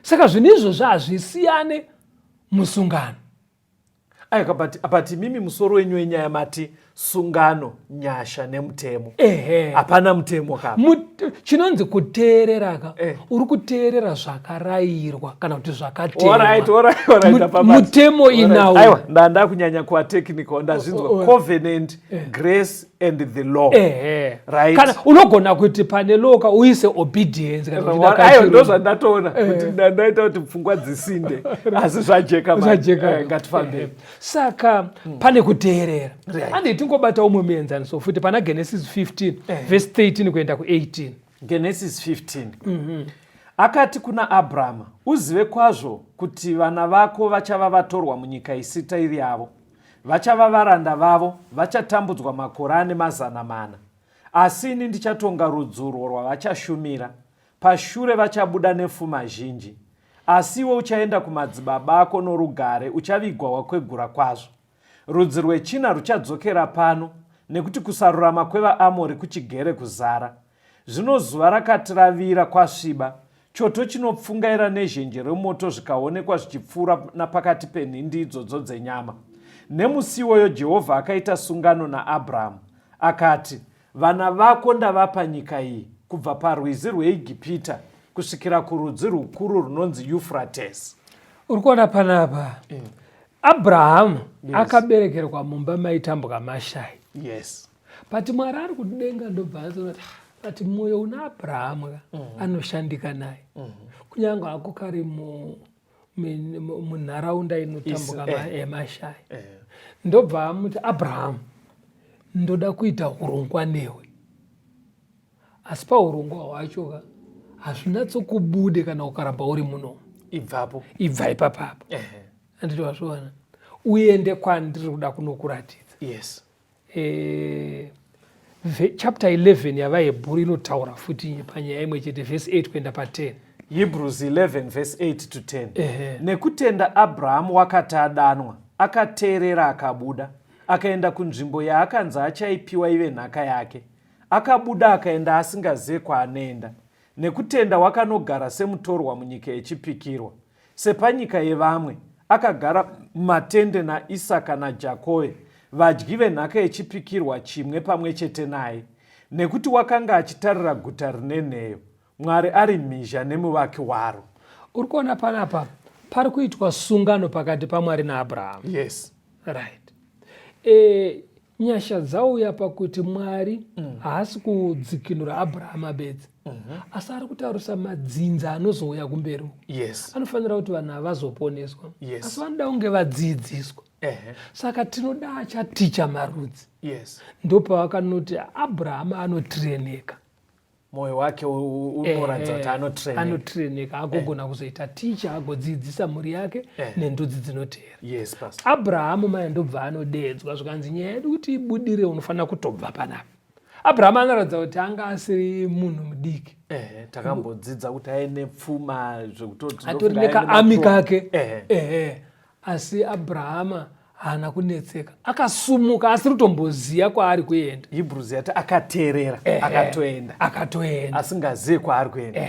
Saka zvinhu izvozvo hazvisiyane musungano. Aika, but imimi musoro wenyu wenyaya mati sungano, nyasha nemutemo. Ehe. Hapana mutemo ka. Chinonzi kuteerera ka. Uri kuteerera zvakarayirwa kana kuti zvakatemwa. Alright, alright, alright, apa Mutemo inawo. Aiwa, ndanda kunyanya kuva technical, ndazvinzwa. Covenant, grace and the law. Ehe. Right. Kana unogona kuti pane law ka uise obedience kana kuti Aiwa, ndakachirungu. ndo zvandatoona kuti ndandaita kuti pfungwa dzisinde, asi zvajeka manje. Zvajeka. Ngatifambe. Saka pane kuteerera. Right. Handi tingobata umwe muenzaniso futi pana Genesis 15 verse 13 kuenda ku 18. Genesis 15. Akati kuna Abrahama, uzive kwazvo kuti vana vako vachava vatorwa munyika isita iri yavo. Vachava varanda vavo, vachatambudzwa makore ane mazana mana. Asi ini ndichatonga rudzi urwo rwavachashumira. Pashure vachabuda nefuma zhinji. Asi iwe uchaenda kumadzibaba ako norugare, uchavigwa wakwegura kwazvo. Rudzi rwechina ruchadzokera pano, nekuti kusarurama kwevaAmori kuchigere kuzara. Zvino zuva rakati ravira kwasviba, choto chinopfungaira nezhenje remoto zvikaonekwa zvichipfuura napakati penhindi idzodzo dzenyama. Nemusi iwoyo Jehovha akaita sungano naAbrahamu, akati, Vana vako ndavapa nyika iyi, kubva parwizi rweEgipita kusvikira kurudzi rukuru runonzi Yufratesi. Uri kuona panapa Abrahamu akaberekerwa mumba maitambwa mashai. Yes. But Mwari ari kudenga ndobva azoona kuti, ah, but mwoyo una Abrahamu ka anoshandika naye. Kunyange hako kari munharaunda inotambuka mashai. Ndobva amuti, Abrahamu, ndoda kuita hurongwa newe. Asi pahurongwa hwacho ka hazvinatsokubude kana ukaramba uri muno. Ibvapo. Ibva ipapapo. Handiti wazviona. Uende kwandiri kuda kunokuratidza. Yes. Chapter 11 yavaHebhuru inotaura futi panyaya imwe chete, vhesi 8 kuenda pa10. Hebrews 11 verse 8 to 10. Ehe. Nekutenda Abrahamu wakati adanwa, akateerera akabuda, akaenda kunzvimbo yaakanzi achaipiwa ive nhaka yake. Akabuda akaenda asingazive kwaanoenda. Nekutenda wakanogara semutorwa munyika yechipikirwa, sepanyika yevamwe, akagara mumatende naIsaka naJakove, vadyi venhaka yechipikirwa chimwe pamwe chete naye. Nekuti wakanga achitarira guta rine nheyo, Mwari ari mhizha nemuvaki waro. Uri kuona panapa pari kuitwa sungano pakati paMwari naAbrahamu. Yes. Right. Nyasha dzauya pakuti Mwari haasi kudzikinura Abrahama bedzi, asi ari kutaurisa madzinza anozouya kumberi uku. Yes. Anofanira kuti vanhu havazoponeswa. Yes. Asi vanoda kunge vadzidziswa. Saka tinoda achaticha marudzi. Yes. Ndopavakanoti Abrahama anotireneka. Mwoyo wake unoratidza kuti anotraineka. Anotraineka agogona kuzoita ticha, agodzidzisa mhuri yake nendudzi dzinoteera. Yes, pastor. Abrahamu maya ndobva anodeedzwa, zvikanzi nyaya yedu kuti ibudire unofanira kutobva panapa. Abrahamu anoratidza kuti anga asiri munhu mudiki. Takambodzidza kuti aine pfuma zvekutoti atori ndofunga aine nekaami mapfuma. kake. Asi Abrahama haana kunetseka, akasumuka asiri kutomboziva kwaari kuenda. Hebrews yati akateerera, akatoenda. Akatoenda. Asingazivi kwaari kuenda.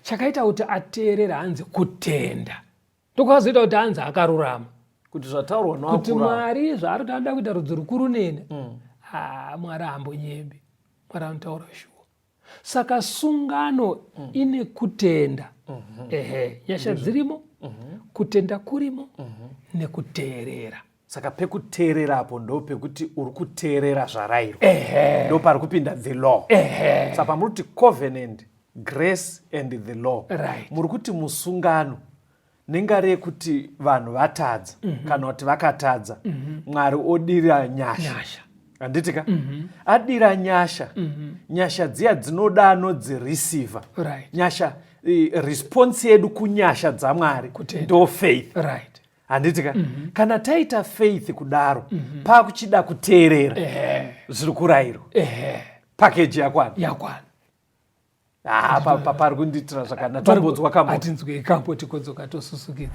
Chakaita kuti ateerere hanzi kutenda. Ndokwakazoita kuti hanzi akarurama. Kuti zvataurwa Kuti noakura. Mwari zvaari kuti anoda kuita rudzi rukuru nene. Mwari haambonyembi. Mwari anotaura shuwa. Saka sungano ine kutenda. Nyasha dzirimo, kutenda kurimo, nekuteerera. Saka pekuteerera apo ndo pekuti uri kuteerera zvarayirwa. Ndo pari kupinda the law. Saka pamuri kuti covenant, grace and the law. Right. Muri kuti musungano nengari yekuti vanhu vatadza, kana kuti vakatadza, Mwari odira nyasha. Nyasha. Handiti ka? Adira nyasha. Nyasha dziya dzinoda anodzireceiva. Right. Nyasha, response yedu kunyasha dzaMwari Kutenda. ndo faith. Right. Handiti ka? Kana taita faith kudaro, pakuchida kuteerera zviri kurayirwa. Package yakwana. Yakwana. Pari kundiitira zvakanaka. Tombonzwa kambo. Atinzwe kambo tikodzoka tosusukidza.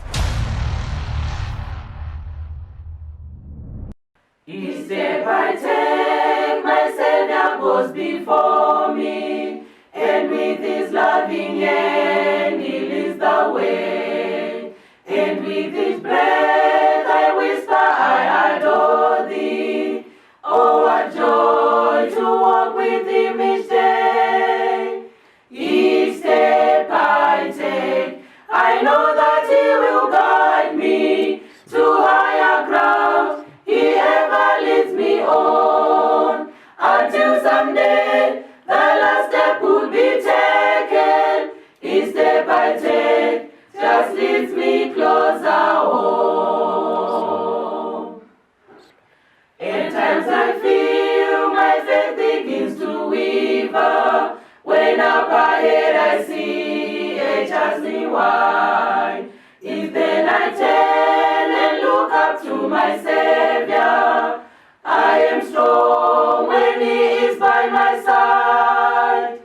Each step I take, my Savior goes before me, and with his loving hand he leads the way. And with each breath I whisper, I adore thee. Oh, what joy to walk with him each day. Each step I take, I know that he will guide me to higher ground. He ever leads me on, until someday the last step will be taken. Each step I take just leads me closer home. In times I feel my faith begins to waver, when up ahead I see a chasm wide. If then I turn and look up to my Savior, I am strong when he is by my side.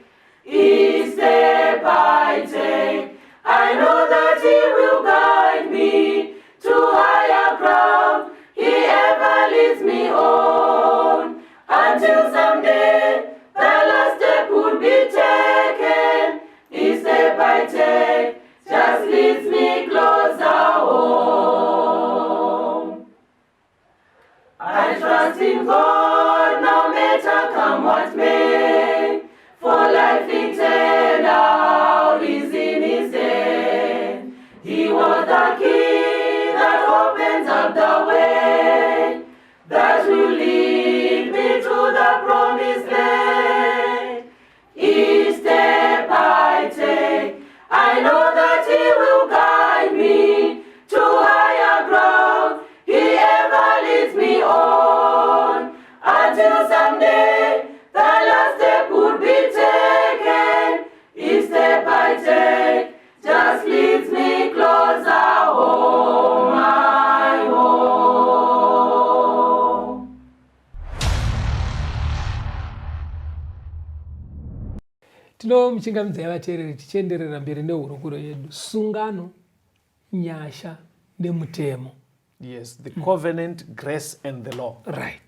Each step I take, I know that he will guide me to higher ground. He ever leads me on, until someday the last step would be taken. Each step I take just leads me closer home. I trust in God. Tinomuchingamidzai vateereri tichienderera mberi nehurukuro yedu sungano, nyasha nemutemo. Yes, the covenant, grace and the law. Right.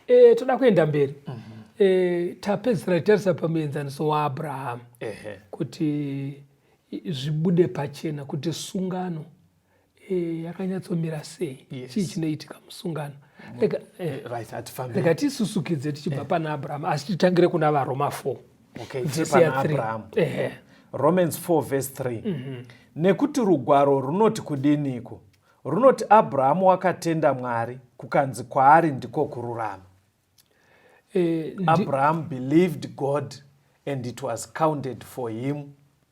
E, toda kuenda mberi. E, tapedzisira titarisa pamuenzaniso waAbrahamu kuti zvibude pachena kuti sungano e, yakanyatsomira sei. Chii chinoitika musungano? Rega, Right, hatifambi. Rega tisusukidze tichibva pana Abrahamu, asi titangire kuna vaRoma 4. Okay, Vhesi tiri ya pana 3. Abrahamu. Ehe. Romans 4 verse 3. Nekuti rugwaro runoti kudiniko? Runoti Abrahamu wakatenda Mwari, kukanzi kwaari ndiko kururama. Abraham believed God and it was counted for him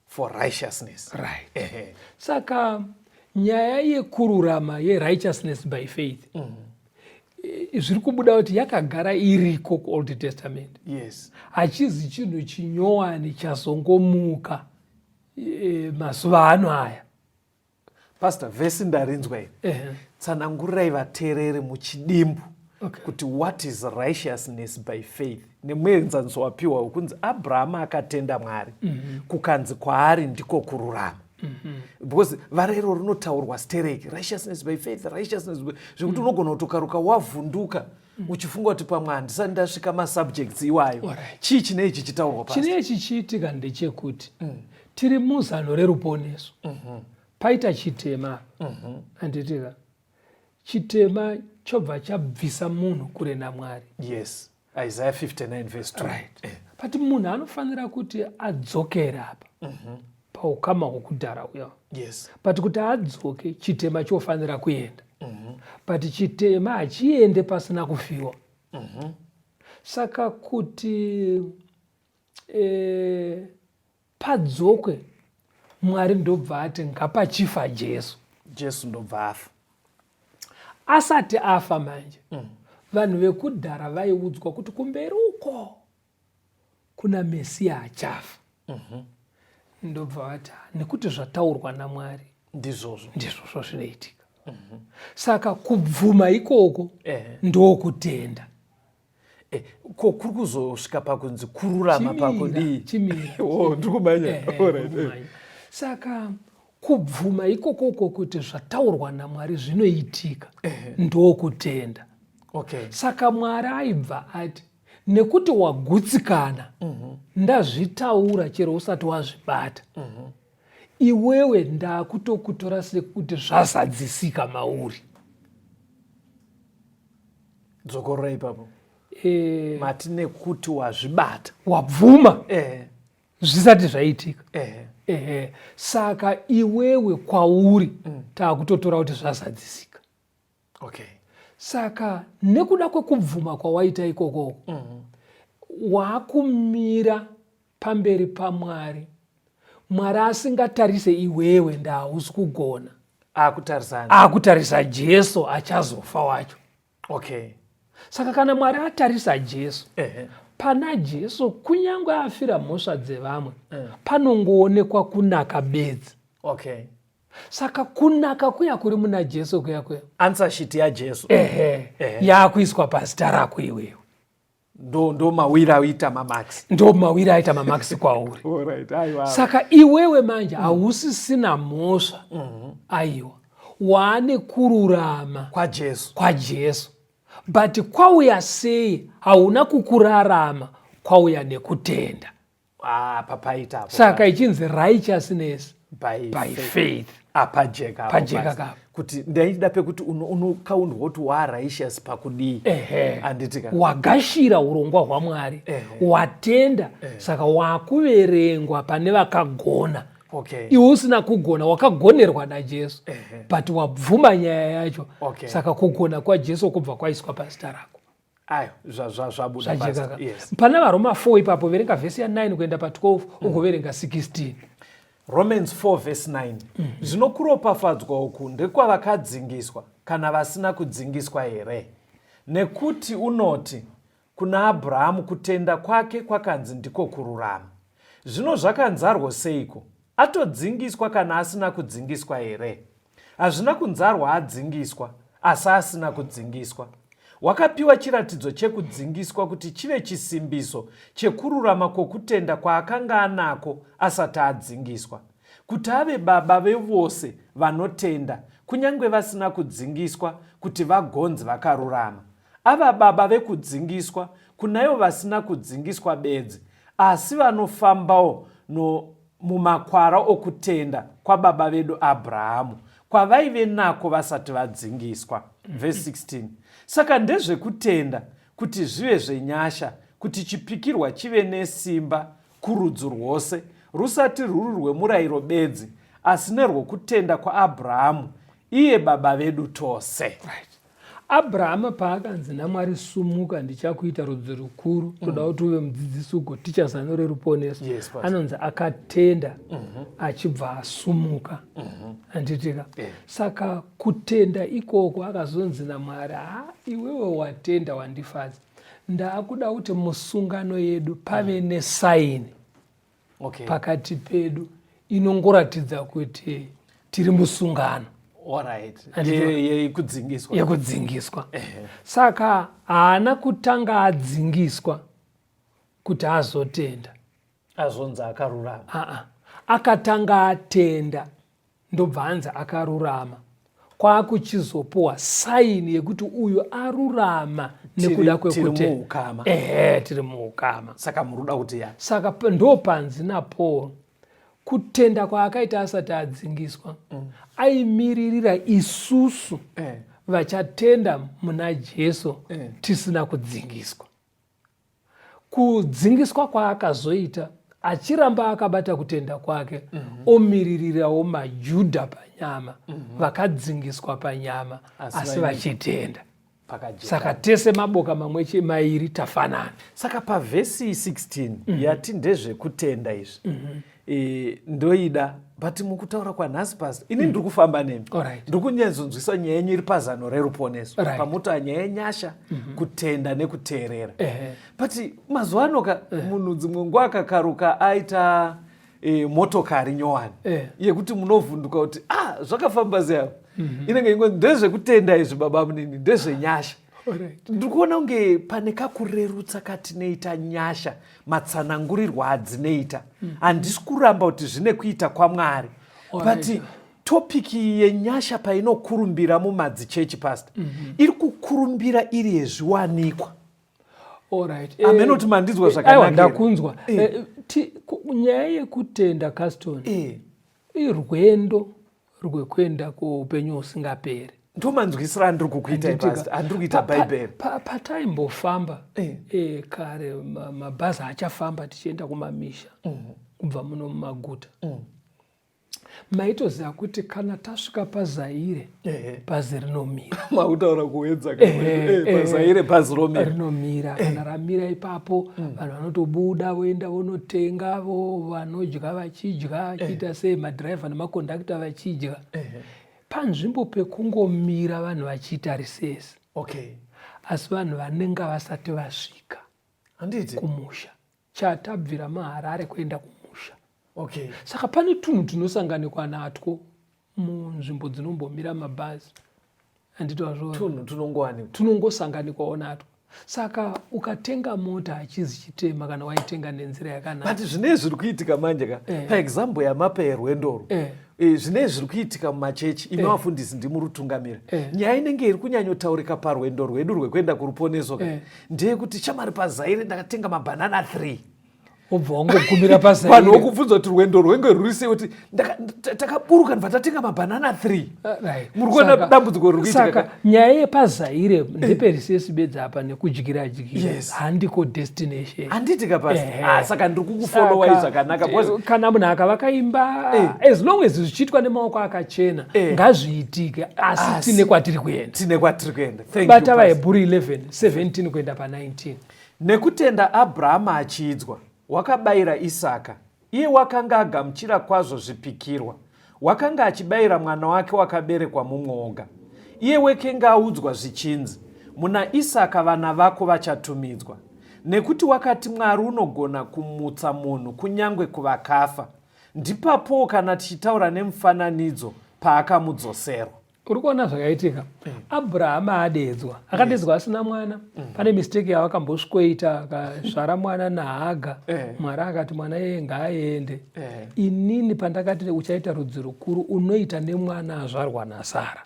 for righteousness. Right. Saka nyaya yekururama, yerighteousness by faith, zviri kubuda kuti yakagara iriko kuOld Testament. Hachizi chinhu chinyowani chazongomuka mazuva ano aya. Pastor, vhesi ndarinzwa iri. Tsanangurirai vateereri muchidimbu kuti what is righteousness by faith, nemuenzaniso wapiwa wekunzi Abrahamu akatenda Mwari, kukanzi kwaari ndiko kururama. Because vara iro rinotaurwa stereki, righteousness by faith, righteousness by, zvekuti unogona kutokaruka wavhunduka uchifunga kuti pamwe handisati ndasvika masubjects iwayo. Chii chine ichi chitaurwa, Pastor? Chine chichiitika ndechekuti tiri muzano reruponeso. Paita chitema, handitika? Chitema chobva chabvisa munhu kure naMwari. Yes, Isaiah 59 verse 2. Right, but munhu anofanira kuti adzokere apa paukama hwokudhara uya. But kuti adzoke, chitema chofanira kuenda, but chitema hachiende pasina kufiwa. Saka kuti padzokwe, Mwari ndobva ati ngapachifa Jesu. Jesu ndobva afa. Asati afa manje, vanhu vekudhara vaiudzwa kuti kumberi uko kuna Mesiya achafa. Ndobva vati, "Ah, nekuti zvataurwa naMwari ndizvozvo." Ndizvozvo zvinoitika. Saka kubvuma ikoko ndokutenda. Ko kuri kuzosvika pakunzi kururama pakudii? Chimira. Oh, ndiri kumhanya. Alright. Kumhanya. Saka kubvuma ikokoko kuti zvataurwa naMwari zvinoitika ndokutenda. Saka Mwari aibva ati, nekuti wagutsikana, ndazvitaura chero usati wazvibata, iwewe ndakutokutora sekuti zvazadzisika mauri. Dzokorora ipapo. Mati nekuti wazvibata. Wabvuma zvisati zvaitika. Ehe, saka iwewe kwauri taakutotora kuti zvazadzisika. Saka nekuda kwekubvuma kwawaita ikokoko, waakumira pamberi paMwari, Mwari asingatarise iwewe, ndahausi kugona. Akutarisani? Akutarisa Jesu achazofa wacho. Saka kana Mwari atarisa Jesu, pana Jesu, kunyange afira mhosva dzevamwe, panongoonekwa kunaka bedzi. Saka kunaka kuya kuri muna Jesu kuya kuya, Answer sheet yaJesu. Ehe, yaakuiswa pazita rako iwewe. Ndo mawiri aita mamarks. Ndo mawiri aita mamarks kwauri. Alright, aiwa. Saka iwewe manje hausisina mhosva, aiwa, waane kururama kwaJesu. KwaJesu. But kwauya sei? Hauna kukurarama, kwauya nekutenda. Ah, papaita apo. Saka ichinzi righteousness by, by faith. Faith. Apajeka apo. Pajeka basi. kapo. Kuti ndaida pekuti unokaundwa kuti waarighteous pakudii? Handiti ka? Wagashira urongwa hwaMwari, watenda, saka wakuverengwa pane vakagona. Iwe usina kugona, wakagonerwa naJesu, but wabvuma nyaya yacho. Saka kugona kwaJesu kubva kwaiswa pazita rako. Ayo, zvabuda. Zvajeka. Pastor. Yes. Pana vaRoma 4 ipapo, verenga vhesi ya9 kuenda pa12, ugoverenga 16. Romans 4 verse 9. Zvino kuropafadzwa uku ndekwavakadzingiswa kana vasina kudzingiswa here? Nekuti unoti kuna Abrahamu, kutenda kwake kwakanzi ndiko kururama. Zvino zvakanzarwo seiko? Atodzingiswa kana asina kudzingiswa here? Hazvina kunzarwa adzingiswa, asi asina kudzingiswa. Wakapiwa chiratidzo chekudzingiswa kuti chive chisimbiso chekururama kwokutenda kwaakanga anako asati adzingiswa, kuti ave baba vevose vanotenda, kunyange vasina kudzingiswa, kuti vagonzi vakarurama. Ava baba vekudzingiswa kunaivo vasina kudzingiswa bedzi, asi vanofambawo no mumakwara okutenda kwababa vedu Abrahamu, kwavaive nako vasati vadzingiswa. Vhesi 16. Saka ndezvekutenda kuti zvive zvenyasha, kuti chipikirwa chive nesimba kurudzi rwose, rusati rwuri rwemurayiro bedzi, asi nerwokutenda kwaAbrahamu, iye baba vedu tose. Right. Abrahama paakanzi naMwari sumuka ndichakuita rudzi rukuru toda kuti uve mudzidzisi ugoticha zano reruponeso Yes, Pastor. anonzi akatenda achibva asumuka handitika Yeah. saka kutenda ikoko akazonzi naMwari ha iwewe watenda wandifadza ndaakuda kuti musungano yedu pave nesaini Okay. pakati pedu inongoratidza kuti tiri musungano Alright. Handiti- Yekudzingiswa. Yekudzingiswa. Saka haana kutanga adzingiswa kuti azotenda. Azonzi akarurama. Aa, akatanga atenda ndobva anzi akarurama kwakuchizopuwa saini yekuti uyu arurama nekuda kwekuti muukama. Ehe, tiri muukama. Saka muruda kuti ya Saka ndopanzi naPaul kutenda kwaakaita asati adzingiswa aimiririra isusu vachatenda muna Jesu tisina kudzingiswa. Kudzingiswa kwaakazoita achiramba akabata kutenda kwake omiririrawo maJudha panyama vakadzingiswa panyama Asi asi vachitenda. Pakajeka. Saka tese maboka mamwe mairi tafanana. Saka pavhesi 16 yati ndezvekutenda izvi ndoida, but mukutaura kwanhasi pasi ini ndiri kufamba nemi, ndiri kunyatsonzwisa nyaya yenyu iri pazano reruponeso, pamuta nyaya yenyasha, kutenda nekuteerera. But mazuva ano ka munhu dzimwe nguva akakaruka aita motokari nyowani yekuti munovhunduka kuti ah, zvakafamba sei apa? Inenge ingo ndezvekutenda izvi baba munini, ndezvenyasha. Ndiri kuona kunge pane kakurerutsa katinoita nyasha, matsanangurirwo adzinoita. Handisi kuramba kuti zvine kuita kwaMwari, but topiki yenyasha painokurumbira mumadzichechi, pastor, iri kukurumbira iri yezviwanikwa. Ameno kuti mandinzwa Aiwa, zvakanaka. Ndakunzwa. Nyaya yekutenda, Caston, irwendo rwekuenda kuupenyu husingaperi. Ndomanzwisiro andiri kukuita, Handitika. pastor, andiri kuita Bhaibheri. Pataimbofamba kare, mabhazi achafamba tichienda kumamisha kubva muno mumaguta, maitoziva kuti kana tasvika paZaire, bhazi rinomira. Makutaura kuedza. PaZaire bhazi romira. Rinomira. Kana ramira ipapo, vanhu vanotobuda voenda vonotenga, vo vanodya vachidya, vachiita sei, madhiraivha nemakondakta vachidya, panzvimbo pekungomira vanhu vachiita risesi. Asi vanhu vanenge vasati vasvika Handiti kumusha, chatabvira maHarare kuenda kumusha. Saka pane tunhu tunosanganikwa natwo munzvimbo dzinombomira mabhazi, handiti wazviona? Tunhu tunongowanikwa. Tunongosanganikwawo natwo. Saka ukatenga mota hachizi chitema kana waitenga nenzira yakanaka. But zvinei zviri kuitika manje ka, paexample yamapa yerwendoro, zvinei zviri kuitika mumachechi, imi vafundisi ndimurutungamira, nyaya inenge iri kunyanyotaurika parwendo rwedu rwekuenda kuruponeso ka, ndeyekuti shamari, paZaire ndakatenga mabhanana 3. Wobva wangogumira Vanhu paZaire. vokubvunza kuti rwendo rwenge rwuri sei, kuti takaburuka ndibva tatenga mabhanana 3. Muri kuona dambudziko riri kuitika Saka ka? Nyaya yepaZaire ndeperisesi bedzi apa nekudyira dyira, handiko destination. Handiti ka, pastor? Ah, saka ndiri kukufollowai zvakanaka because Kana munhu akavaka imba, as long as zvichiitwa nemaoko akachena, ngazviitike, asi tine kwatiri kuenda. Tine kwatiri kuenda. Thank you, Bata Pastor. VaHebhuru 11 17 kuenda pa19. Nekutenda Abhurahama achiidzwa, wakabayira Isaka. Iye wakanga agamuchira kwazvo zvipikirwa, wakanga achibayira mwana wake wakaberekwa mumwe oga. Iye wekenge audzwa zvichinzi, muna Isaka vana vako vachatumidzwa. Nekuti wakati Mwari unogona kumutsa munhu kunyange kuvakafa. Ndipapowo kana tichitaura nemufananidzo paakamudzoserwa. Uri kuona zvakaitika? Abrahama adedzwa, akadedzwa asina mwana. Pane mistake yavakambosvikoita, akazvara mwana naHaga. Mwari akati mwana iyeye ngaaende. Inini pandakati uchaita rudzi rukuru, unoita nemwana azvarwa naSara.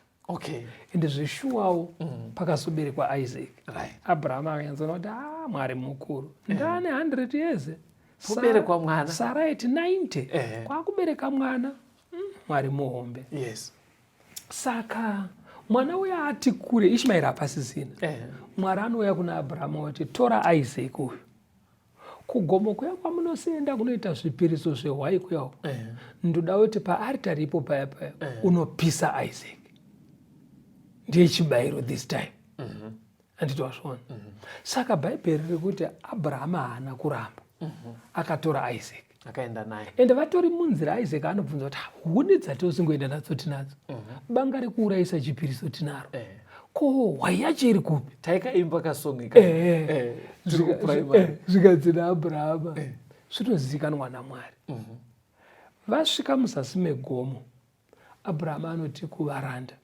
Ende zveshuwawo pakazoberekwa Isaac. Abrahama akanyatsoona kuti a Mwari mukuru, ndane 100 years. Kuberekwa mwana. Sara iti 90 kwakubereka mwana. Mwari muhombe. Saka mwana uya ati kure, Ishmaeri hapasisina. Mwari anouya kuna Abrahama oti tora Isaac uyu kugomo kuya kwamunosienda kunoita zvipiriso zvehwai kuya uko. Ndoda kuti paaritari ipo paya paya unopisa Isaac, ndiye chibayiro this time. Handiti wazviona? Saka Bhaibheri riri kuti Abrahama haana kuramba, akatora Isaac akaenda naye. Ende vatori munzira, Isaac anobvunza kuti, "Huni dzatosingoenda nadzo tinadzo, banga rekuurayisa chipiriso tinaro, ko hwai yacho iri kupi?" Taikaimba kasong ika. Tiri kuprimary. Zvikanzi naAbrahama, zvinozivikanwa naMwari. Vasvika muzasi megomo, Abrahama anoti kuvaranda,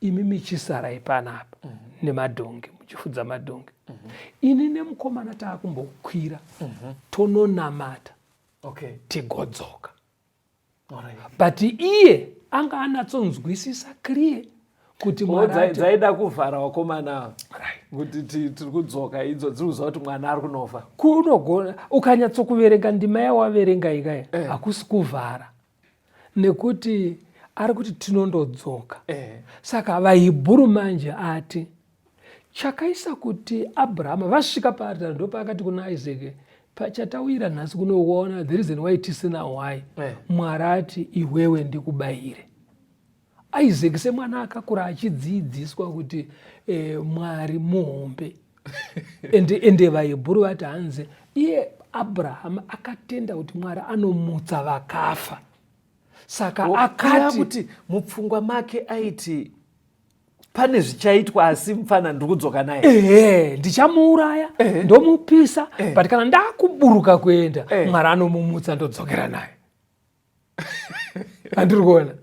"Imi michisarai panapa nemadhongi, muchifudza madhongi. Ini nemukomana taakumbokwira tononamata, tigodzoka." But iye anga anatsonzwisisa clear kuti Mwari Dzaida kuvhara wakomana ava kuti tiri kudzoka, idzo dziri kuziva kuti mwana ari kunofa. Kunogona ukanyatsokuverenga ndima yawaverenga ikaya, hakusi kuvhara, nekuti ari kuti tinondodzoka. Saka vaHibhuru manje ati chakaisa kuti Abrahama vasvika paaritari, ndopaakati kuna Isaac, "Pachatawira nhasi kunoona the reason why tisina hwai, Mwari ati iwewe ndikubayire." Isaac semwana akakura achidzidziswa kuti Mwari muhombe, ende vaHebhuru vati hanzi iye Abrahama akatenda kuti Mwari anomutsa vakafa. Saka akati kuti mupfungwa make aiti pane zvichaitwa, asi mufana ndiri kudzoka naye. Ehe, ndichamuuraya, ndomupisa, but kana ndakuburuka kuenda, Mwari anomumutsa, ndodzokera naye. Handiri kuona?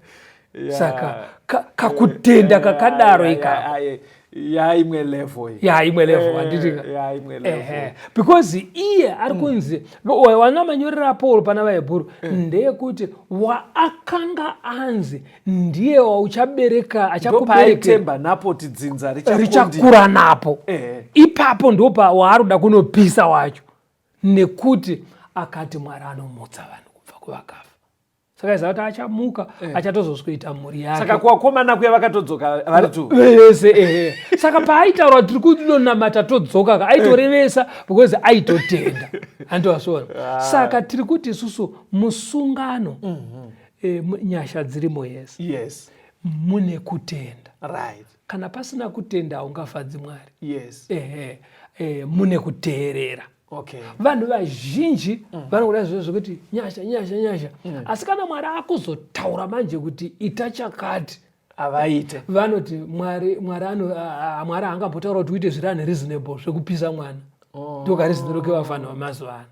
Saka kakutenda kakadaro ikako. Yaimwe level iyi. Ya, imwe level, handiti ka? Yaimwe level. Ehe, because iye ari kunzi wana manyorero aPaul pana vaHebhuru ndeyekuti waakanga anzi ndiye wauchabereka, achakuberekera. Ndopaaitemba napo kuti dzinza richakura napo. Ipapo ndopa waari kuda kunopisa wacho, nekuti akati Mwari anomutsa vanhu kubva kuvakafa. Saka iziva kuti achamuka, achatozosvikoita mhuri yake. Saka kuvakomana kuya vakatodzoka vari tu Vese, ehe. Saka paaitaura kuti tiri kunonamata todzoka ka, aitorevesa because aitotenda. Handowazviona? Saka tiri kuti isusu musungano, nyasha dzirimo yese, mune kutenda. Kana pasina kutenda, haungafadzi Mwari. Ehe, mune kuteerera. Vanhu vazhinji vanokuda zvinhu zvekuti nyasha, nyasha, nyasha, asi kana Mwari akuzotaura manje kuti ita chakati, Havaite. Vanoti Mwari, Mwari ano Mwari haangambotaura kuti uite zviri unreasonable zvekupisa mwana. Ndokareasonero kevafanhu vamazuva ano.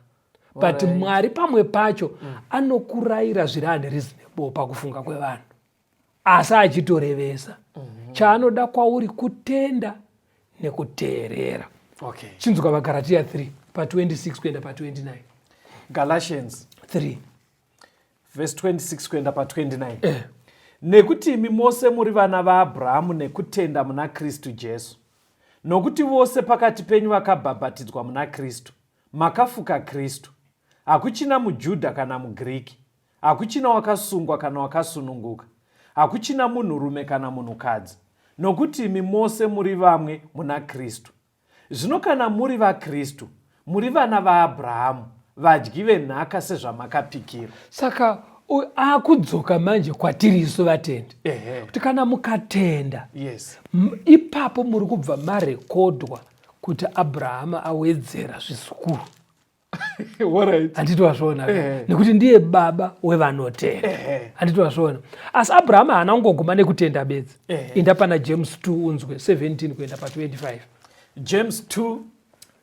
But Mwari pamwe pacho anokurayira zviri unreasonable pakufunga kwevanhu, asi achitorevesa. Chaanoda kwauri kutenda nekuteerera. Chinzwa vaGaratiya 3 pa26 kuenda pa29. Galatians 3 verse 26 kuenda pa29. Nekuti imi mose muri vana vaAbhurahamu nekutenda muna Kristu Jesu. Nokuti vose pakati penyu vakabhabhatidzwa muna Kristu, makafuka Kristu. Hakuchina muJudha kana muGiriki, hakuchina wakasungwa kana wakasununguka, hakuchina munhurume kana munhukadzi, nokuti imi mose muri vamwe muna Kristu. Zvino kana muri vaKristu, muri vana vaAbhurahamu, vadyi venhaka sezvamakapikirwa. Saka akudzoka manje kwatiri isu vatendi kuti kana mukatenda, ipapo muri kubva marekodwa kuti Abrahama awedzera zvizukuru. Handiti wazviona? Nekuti ndiye baba wevanotenda. Handiti wazviona? Asi Abrahama haana kungoguma nekutenda bedzi. Inda pana James 2 unzwe 17 kuenda pa25. James 2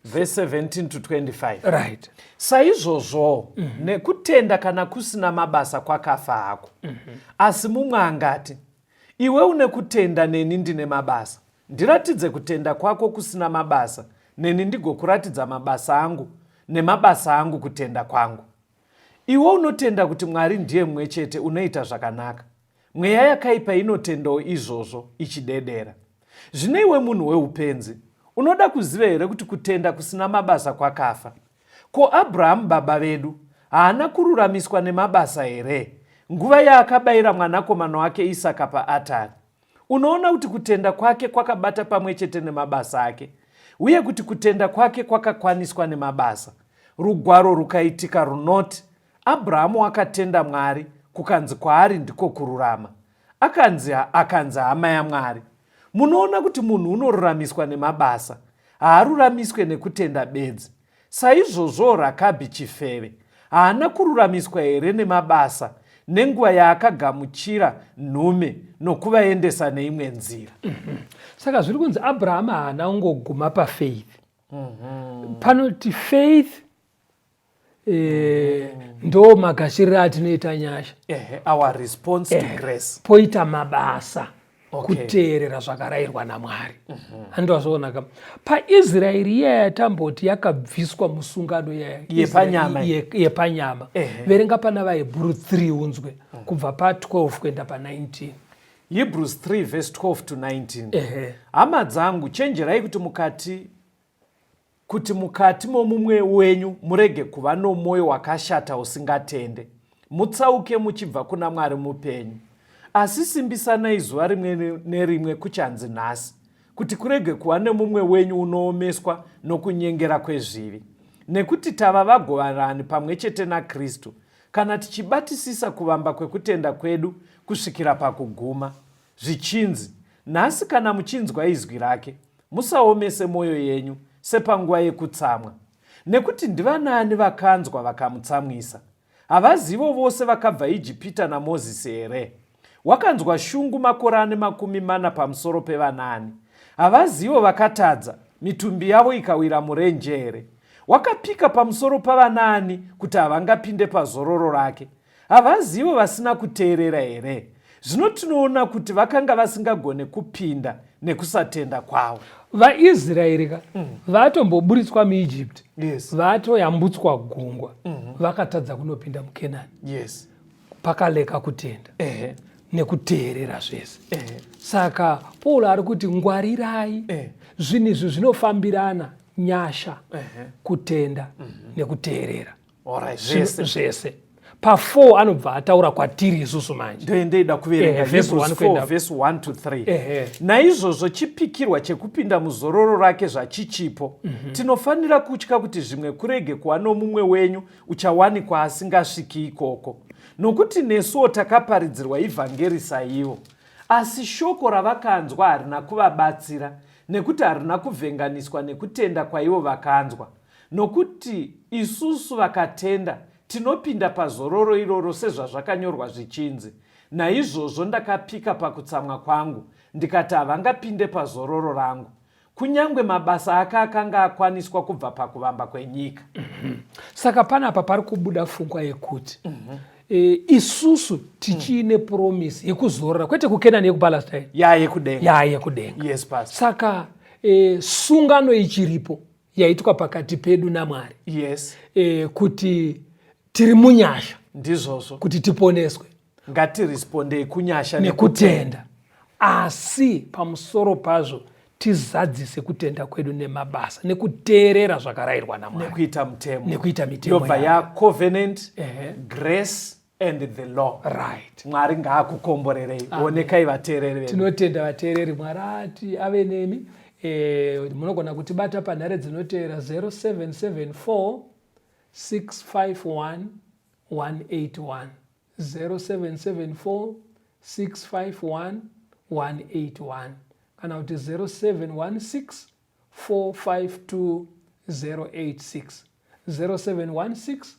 verse 17 to 25. Right. Saizvozvo nekutenda kana kusina mabasa kwakafa hako. Asi mumwe angati, Iwe une kutenda neni ndine mabasa. Ndiratidze kutenda kwako kusina mabasa, neni ndigokuratidza mabasa angu nemabasa angu kutenda kwangu. Iwe unotenda kuti Mwari ndiye mumwe chete unoita zvakanaka. Mweya yakaipa inotendawo izvozvo ichidedera. Zvino iwe munhu weupenzi, unoda kuziva here kuti kutenda kusina mabasa kwakafa? Ko Abrahamu baba vedu haana kururamiswa nemabasa here nguva yaakabayira mwanakomana wake Isaka paatari? Unoona kuti kutenda kwake kwakabata pamwe chete nemabasa ake, uye kuti kutenda kwake kwakakwaniswa nemabasa. Rugwaro rukaitika runoti, Abrahamu akatenda Mwari, kukanzi kwaari ndiko kururama. Akanzi, akanzi hama yaMwari. Munoona kuti munhu unoruramiswa nemabasa, haaruramiswe nekutenda bedzi. Saizvozvowo Rakabhi chifeve haana kururamiswa here nemabasa nenguva yaakagamuchira nhume nokuvaendesa neimwe nzira? Saka zviri kunzi Abrahama haana kungoguma pafaith. Panoti faith ndo magashiriro atinoita nyasha. Our response to grace. Poita mabasa. Kuteerera zvakarayirwa naMwari. Handiti ka paIsraeri iya yatamboti yakabviswa musungano iya yepanyama, yepanyama. Verenga pana vaHebhuru 3 unzwe kubva pa12 kuenda pa19. Hebrews 3 verse 12 to 19. Hama dzangu, chenjerai kuti mukati momumwe wenyu murege kuva nomwoyo wakashata usingatende, mutsauke muchibva kuna Mwari mupenyu. Asi simbisanai zuva rimwe nerimwe kuchanzi nhasi, kuti kurege kuva nemumwe wenyu unoomeswa nokunyengera kwezvivi. Nekuti tava vagoverani pamwe chete naKristu, kana tichibatisisa kuvamba kwekutenda kwedu kusvikira pakuguma. Zvichinzi, nhasi kana muchinzwa izwi rake, musaomese mwoyo yenyu sepanguva yekutsamwa. Nekuti ndivanaani vakanzwa vakamutsamwisa? Havazivo vose vakabva Ijipita naMozisi here? Wakanzwa shungu makore ane 40 pamusoro pevanani? Havazivo vakatadza, mitumbi yavo ikawira murenje here? Wakapika pamusoro pavanaani kuti havangapinde pazororo rake? Havazivo vasina kuteerera here? Zvino tinoona kuti vakanga vasingagone kupinda nekusatenda kwavo. VaIsraeri ka vatomboburitswa muEgypt, vatoyambutswa gungwa, vakatadza kunopinda muKenani. Pakaleka kutenda nekuteerera zvese. Saka Paul ari kuti ngwarirai, zvinhu izvi zvinofambirana, nyasha, kutenda nekuteerera. Zvese. Zvese. Pa4 anobva ataura kwatiri isusu manje. Ndoendeida kuverenga verse Hebrews 1 kuenda 4 verse 1 to 3. Ehe. Naizvozvo chipikirwa chekupinda muzororo rake zvachichipo, tinofanira kutya kuti zvimwe kurege kuva nomumwe wenyu uchawanikwa asingasviki ikoko. Nokuti nesuwo takaparidzirwa ivhangeri saivo, asi shoko ravakanzwa harina kuvabatsira, nekuti harina kuvhenganiswa nekutenda kwaivo vakanzwa. Nokuti isusu vakatenda tinopinda pazororo iroro, sezvazvakanyorwa zvichinzi, naizvozvo ndakapika pakutsamwa kwangu, ndikati havangapinde pazororo rangu, kunyange mabasa ake akanga akwaniswa kubva pakuvamba kwenyika. Saka panapa pari kubuda pfungwa yekuti isusu tichiine promise yekuzorora, kwete kuKenani, yekuPalestine, Yaayekudenga. Yaayekudenga. Yes, pastor. Saka sungano ichiripo yaitwa pakati pedu naMwari, kuti tiri munyasha, Ndizvozvo. Kuti tiponeswe. Ngatirespondei kunyasha nekutenda, asi pamusoro pazvo tizadzise kutenda kwedu nemabasa nekuteerera zvakarayirwa naMwari nekuita mutemo. Nekuita mitemo Yobva yake. Yacovenant, grace and the law. Mwari ngaakukomborerei. Onekai, vateereri vedu. Tinotenda, vateereri. Mwari ati ave nemi. Munogona kutibata panhare dzinoteera: 0774 651 181, 0774 651 181, kana kuti 0716 452 086, 0716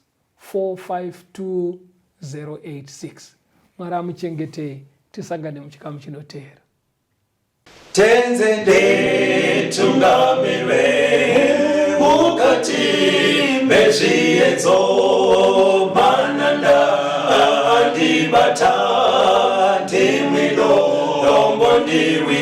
452 086. Mwari amuchengetei. Tisangane muchikamu chinoteera. Tenzi nditungamire mukati mezviedzo, mananda andibata, ndimwi dondo. Happy.